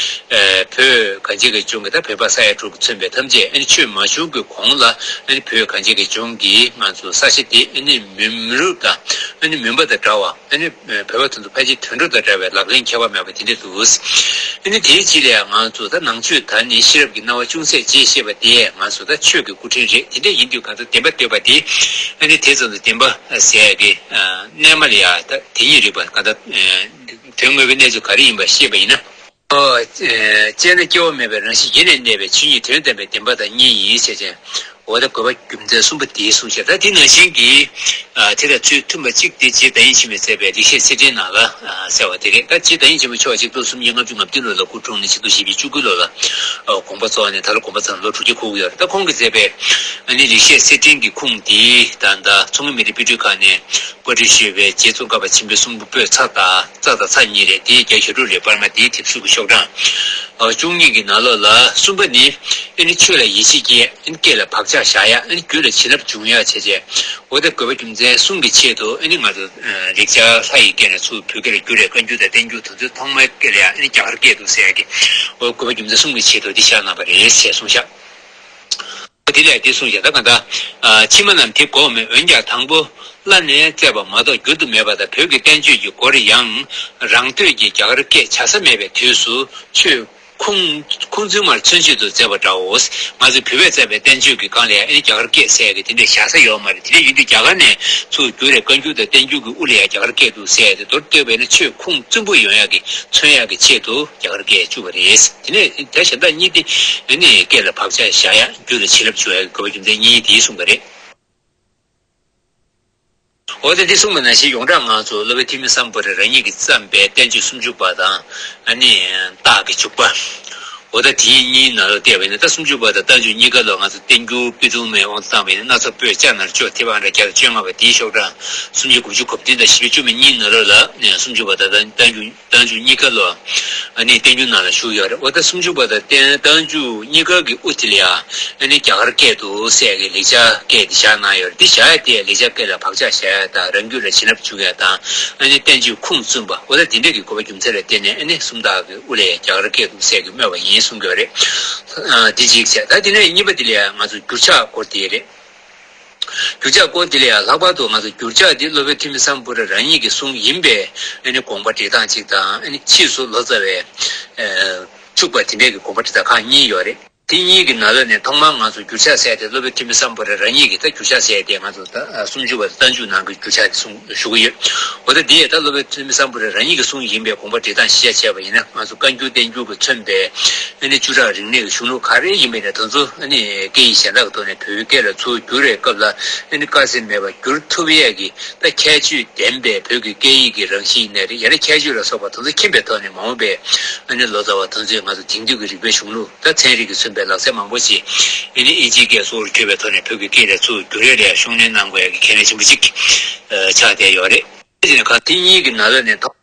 བོད་གངས་ཅན་གྱི་ལྗོངས་ཀྱི་ད་བོད་པ་ས་ཡ་དྲུག་གིས་མཚོན་པའི་ཐམས་ཅད་ཨ་ནི་ཆོས་མ་བྱུང་གི་གོང་ལ་ཨ་ནི་བོད་གངས་ཅན་གྱི་ལྗོངས་ཀྱི་ང་ཚོ་ས་ཆ་དེ་ཨ་ནི་མུན་རུབ་དང་ཨ་ནི་མུན་པ་དང་འདྲ་བ། ཨ་ནི་བོད་པ་དེ་ཚོ་ཕལ་ཆེར་དུད་འགྲོ་དང་འདྲ་བའི་ལག་ལེན་ཁྱད་པར་མེད་པ་དེ་འདྲ་འདུག་ཨ་ནི་དེའི་རྗེས་ལ་ཡང་ང་ཚོ་ད་ནང་ཆོས་དང་ནི་ཤེས་རབ་ཀྱི་སྣང་བ་ཅུང་ཟད་ཅེས་བཤད་པ་དེ་ང་ཚོ་ད་ཆོས་ཀྱི་སྐུ་ཕྲེང་རེད། དེ་འདྲ་ཡིན་དུས་གང་ལྟར་བདེན་པ་འདོད་པ་དེ་ཨ་ནི་དེ་ཙམ་དུ་བདེན་པ་ཟེར་ཡག་གི་རྣལ་མ་ལ་ཡང་ད་དེ་ཉིད་རིག་པ་གང་ལྟར་དོན་དངོས་པོའི་གནས་ཚུལ་ག་རེ་ཡིན་པ་ཤེས་པ་ཡིན་ན། ཨོ། དཔྱད་ན་སྐྱེ་བ་མེད་པའི་རང་བཞིན་ཡེ་ནས་གནས་པའི་ཆོས་ཉིད་དོན་དམ་པའི་བདེན་པ་དང་གཉིས་ཡིན་ཞེས་བྱས། འོ་ད་དགོས་པ་རྒྱུ་མཚན་གསུམ་པོ་དེའི་གསུངས་ཤག་ད་དེ་ནང་བཞིན་གྱི་ཨ་དེ་དང་ཚུལ་མཐུན་པ་གཅིག་དེ་རྗེ་ཏཱ་ཡིན་ཆེན་མོས་མཛད་པའི་ལེགས་བཤད་གསེར་ཕྲེང་ནང་ལ་ཨ་གསལ་བ་དེ་རེད། ད་རྗེ་ཏཱ་ཡིན་ཆེན་མོ་མཆོག་ཆིག་སྟོང་སུམ་བརྒྱ་ལྔ་བཅུ་ང་བདུན་ལོ་ལ་སྐུ་འཁྲུངས་ནས་ཆིག་སྟོང་བཞི་བརྒྱ་བཅུ་དགུ་ལོ་ལ་ཨ་དགོངས་པ་རྫོགས་ནས་ད་ལོ་དགོངས་པ་རྫོགས་ནས་ལོ་དྲུག་ཅུ་འཁོར་གྱི་ཡོད་རེད། ད་ཁོང་གིས་མཛད་པའི་ཨ་ནི་ལེགས་བཤད་གསེར་ཕྲེང་གི་ཁུངས་དེ་ད་ལྟ་མཚོ་སྔོན་མི་རིགས་དཔེ་སྐྲུན་ཁང་ནས་པར་སྐྲུན་ཞུས་པའི་རྗེ་ཙོང་ཁ་པ་ཆེན་པོའི་གསུང་འབུམ་པོད་ཚ་དང་། རྩ་དང་ཚ་གཉིས་རེད། དེའི་བརྒྱ་བཞི་རུ་རེད། པར་མ་དེའི་དེབ་གཟུགས་ཀྱི་ཤོག་གྲངས་ཨ་བཅུ་གཉིས་ཀྱི་ནང་ལོགས་ལ་གསུམ་པ་ནི་ཨ་ནི་ཆོས་ལ་ཡིད་ཆེས་སྐྱེ། ཨ་ནི་སྐད་ལ་བག་ཆགས་བཞག་ཡ། ཨ་ནི་རྒྱུད་ལ་བྱིན་རླབས་འབྱུང་ཡ་བྱས་བྱས། འོ་ད་དགོས་པ་རྒྱུ་མཚན་གསུམ་གྱི་ཆེད་དུ་ཨ་ནི་ང་ཚོ་ལེགས་སྦྱར་ལྷ་ཡི་སྐད་ནས་ཚུར་བོད་སྐད་ལ་བསྒྱུར་བའི་བཀའ་འགྱུར་དང་བསྟན་འགྱུར་དེ་ཚོ་ཐོག་མའི་སྐད་ལ་ཡང་ཨ་ནི་རྒྱ་གར་སྐད་དུ་ཟེར་ཡ་གི་འོ་དགོས་པ་རྒྱུ་མཚན་གསུམ་གྱི་ཆེད་དུ་འདི་བཞག་གནང་བ་རེད་ཟེར་གསུངས་ཤག་དེ་ལས་དེ་གསུངས་ཤག་ད་ག་ད། ཕྱི་མ་རྣམས་དེ་གོ་མེད། འོན་ཀྱང་དང་པོ་བླ་ནས་བཙལ་བ་མ་གཏོགས་འགྱུར་དུ་མེད་པ་དང་། བོད་ཀྱི་བསྟན་བཅོས་ཀྱི་སྒོར་ཡང་རང་འདོད་ཀྱིས་རྒྱ་གར་སྐད་བྱ་ས་མེད་པའི་དུས་སུ་ཆོས་ཁུངས་ཁུངས་བཙུན་མར་མཚོན་བྱེད་དུ་མཛད་པ་འདྲའོ། ང་ཚོས་བོད་པས་མཛད་པའི་བསྟན་བཅོས་ཀྱི་སྒང་ལ་ཡང་ཨ་ནི་རྒྱ་གར་སྐད་ཟེར་ཡ་གི་དེ་འདྲའི་བཞག་ས་ཡོད་མ་རེད། དེ་འདྲ་ཡིན་དུས་རྒྱ་གར་ནས་ཚུར་བསྒྱུར་བའི་བཀའ་འགྱུར་དང་བསྟན་འགྱུར་གྱི་དབུ་ལ་ཡང་རྒྱ་གར་སྐད་དུ་ཟེར་ཡ་དེ་མདོར་བསྡུས་པས་ན་ཆོས་ཁུངས་བཙུན་པོ་ཡོང་ཡ་གི་མཚོན་ཡ་གི་ཆེད་དུ་རྒྱ་གར་སྐད་བཅུག་པ་རེད། དེ་ནས་དེ་གཞན་དག་གཉིས་དེ་ཨ་ནི་སྐད་ལ་བག་ཆགས་བཞག་ཡ། རྒྱུད་ལ་བྱིན་རླབས་འཇུག་ཡ་གི་དགོས་པ་རྒྱུ་མཚན་གཉིས་དེ་གསུངས་པ་རེད། འོ་ད་འདི་གསུངས་པ་ནང་བཞིན་ཡོངས་གྲགས་ང་ཚོ་སློབ་དཔོན་ཐོན་མི་སམ་བྷོ་ཊ་རང་ཉིད་ཀྱིས་བརྩམས་པའི་བསྟན་བཅོས་སུམ་ཅུ་པ་དང་ཨ་ནི་རྟགས་ཀྱི་འཇུག་པ། འོ་ད་དེ་གཉིས་ནང་ལ་བལྟས་པ་ཡིན་ན། ད་སུམ་ཅུ་པ་དང་རྟགས་འཇུག་གཉིས་ཀ་ལ་ང་ཚོ་བསྟན་འགྱུར་དཔེ་དྲུག་མའི་དབང་དུ་བཏང་བ་ཡིན་ན། སྣ་ཚོགས་པོད་ལྕགས་ནག་ལྕོག་ཐེ་བ་ཨ་འདྲ་བརྒྱ་དང་བཅོ་ལྔ་པ་དེའི་ཤོག་གྲངས་སུམ་བརྒྱ་དགུ་བཅུ་གོ་བདུན་དང་བཞི་བཅུ་མེད་གཉིས་ནང་ལོགས་ལ་སུམ་ཅུ་པ་དང་རྟགས་འཇུག་རྟགས་འཇུག་གཉིས་ཀ་ལ་ཨ་ནི་བསྟན་འགྱུར་ནང་ལ་བཞུགས་ཡོད་རེད། འོ་ད་སུམ་ཅུ་པ་དང་བསྟན་རྟགས་འཇུག་གཉིས་ཀ་གི་དབུ་དེ་ལ་ཡང་ཨ་ནི་རྒྱ་གར་སྐད་དུ་ཟེར་གི་ལེགས་སྦྱར་སྐད་དེ་བཞག་གནང་ཡོད་རེད། དེ་བཞག་ཡ་དེ་ལེགས་སྦྱར་སྐད་ལ་བག་ཆགས་བཞག་ཡ་དང་། རང་རྒྱུད་ལ་བྱིན་རླབས་འཇུག་ཡ་དང་། ཨ་ནི་བསྟན་བཅོས་ཁུངས་བཙུན་པ། འོ་ད་དེ་འདྲས་ཀྱི་དགོས་པ་རྒྱུ་མཚན་ལ་བརྟེན་ནས་ཨ་ནི་སུམ་རྟགས་ཀྱི་དབུ་ལ་ཡང་རྒྱ་གར་སྐད་དུ་ཟེར་གི་སྨོས་པ་ཡིན་གསུང་གི་ཡོད་རེད། ཨ་དེ་གཅིག་བྱས། ད་དེ་ནས་གཉིས་པ་དེ་ལ་ཡང་ང་ཚོ་འགྱུར་ཕྱག་སྐོར་དེ་རེད། འགྱུར་ཕྱག་སྐོར་དེ་ལ་ཡང་ལྷག་པར་དུ་ང་ཚོ་འགྱུར་ཕྱག་འདི་སློབ་དཔོན་ཐོན་མི་སམ་བྷོ་ཊ་རང་ཉིད་ཀྱི་གསུང་ཡིན་པའི་ཨ་ནི་དགོངས་པ་འགྲེལ་སྟངས་གཅིག་དང་། ཨ་ནི་ཕྱིས་སུ་ལོ་ཙཱ་བས་ཨ་བཅུག་པ་དེ་འདྲས་ཀྱི་དགོངས་པ་འགྲེལ་སྟངས་ཁག་གཉིས་ཡོད་རེད། དེ་གཉིས་ཀྱི་ནང་ལོགས་ནས་ཐོག་མར་ང་ཚོ་འགྱུར་ཕྱག་ཟེར་དེ་སློབ་དཔོན་ཐོན་མི་སམ་བྷོ་ཊ་རང་ཉིད་ཀྱི་ད་འགྱུར་ཕྱག་ཟེར་དེ་ང་ཚོ་ད་སུམ་ཅུ་པ་དང་རྟགས་འཇུག་ནང་གི་འགྱུར་ཕྱག་དེ་གསུང་ཞུ་གི་ཡོད། འོ་ད་འདི་ཡང་ད་སློབ་དཔོན་ཐོན་མི་སམ་བྷོ་ཊ་རང་ཉིད་ཀྱི་གསུང་ཡིན་པའི་དགོངས་པ་འགྲེལ་སྟངས་གཞི་བཞག་བྱས་པ་ཡིན་ན། ང་ཚོ་བཀའ་འགྱུར་བསྟན་འགྱུར་གྱིས་མཚོན་པའི་ཨ་ནི་བཅུ་ཕྲག་རིག་གནས་ཀྱི་གཞུང་ལུགས་ག་རེ་ཡིན་པ་ཡིན་ན། དེ་ཚོ་ཨ་ནི་སྐད་ཡིག་གཞན་དག་གི་ཐོག་ནས་བོད་སྐད་ལ་ཚུར་བསྒྱུར་བའི་སྐབས་ལ་ཨ་ནི་དཀའ་ཚེགས་མེད་པར་བསྒྱུར་ཐུབ་ཡས་ཀྱི་ད་ཁྱད་ཆོས་ལྡན་པའི་བོད་ཀྱི་སྐད་ཡིག་གི་རང་བཞིན་ཡིན་ནའི་རེད། ཡ་རབས་ཁྱད་ཆོས་ལ་སོགས་པ་དེ་ཚོ་མཁྱེན་པའི་ཐོག་ནས། མ་འོངས་པའི་ཨ་ནི་ལོ་ཙཱ་བ་དེ་ཚོས་ང་ཚོ་དེང་དུས་ཀྱི་རིག་པའི་གཞུང་ལུགས་ད་ཚན་རིག་གིས་མཚོན་པའི་ལག་རྩལ་མང་པོ་ཞིག་ཨ་ནི་ཨིན་ཇིའི་སྐད་གཙོ་བོར་གྱུར་པའི་ཐོག་ནས་བོད་ཀྱི་སྐད་ལ་ཚུར་བསྒྱུར་ཡས་ལ་ཤུགས་སྣོན་གནང་དགོས་ཡ་གི་གལ་གནད་ཆེན་པོ་ཅིག་ཨ་ཆགས་བསྡད་ཡོད་རེད། དེ་ནས་ཁག་དེ་གཉིས་ཀྱི་ནང་ལོགས་ནས་ཐོག་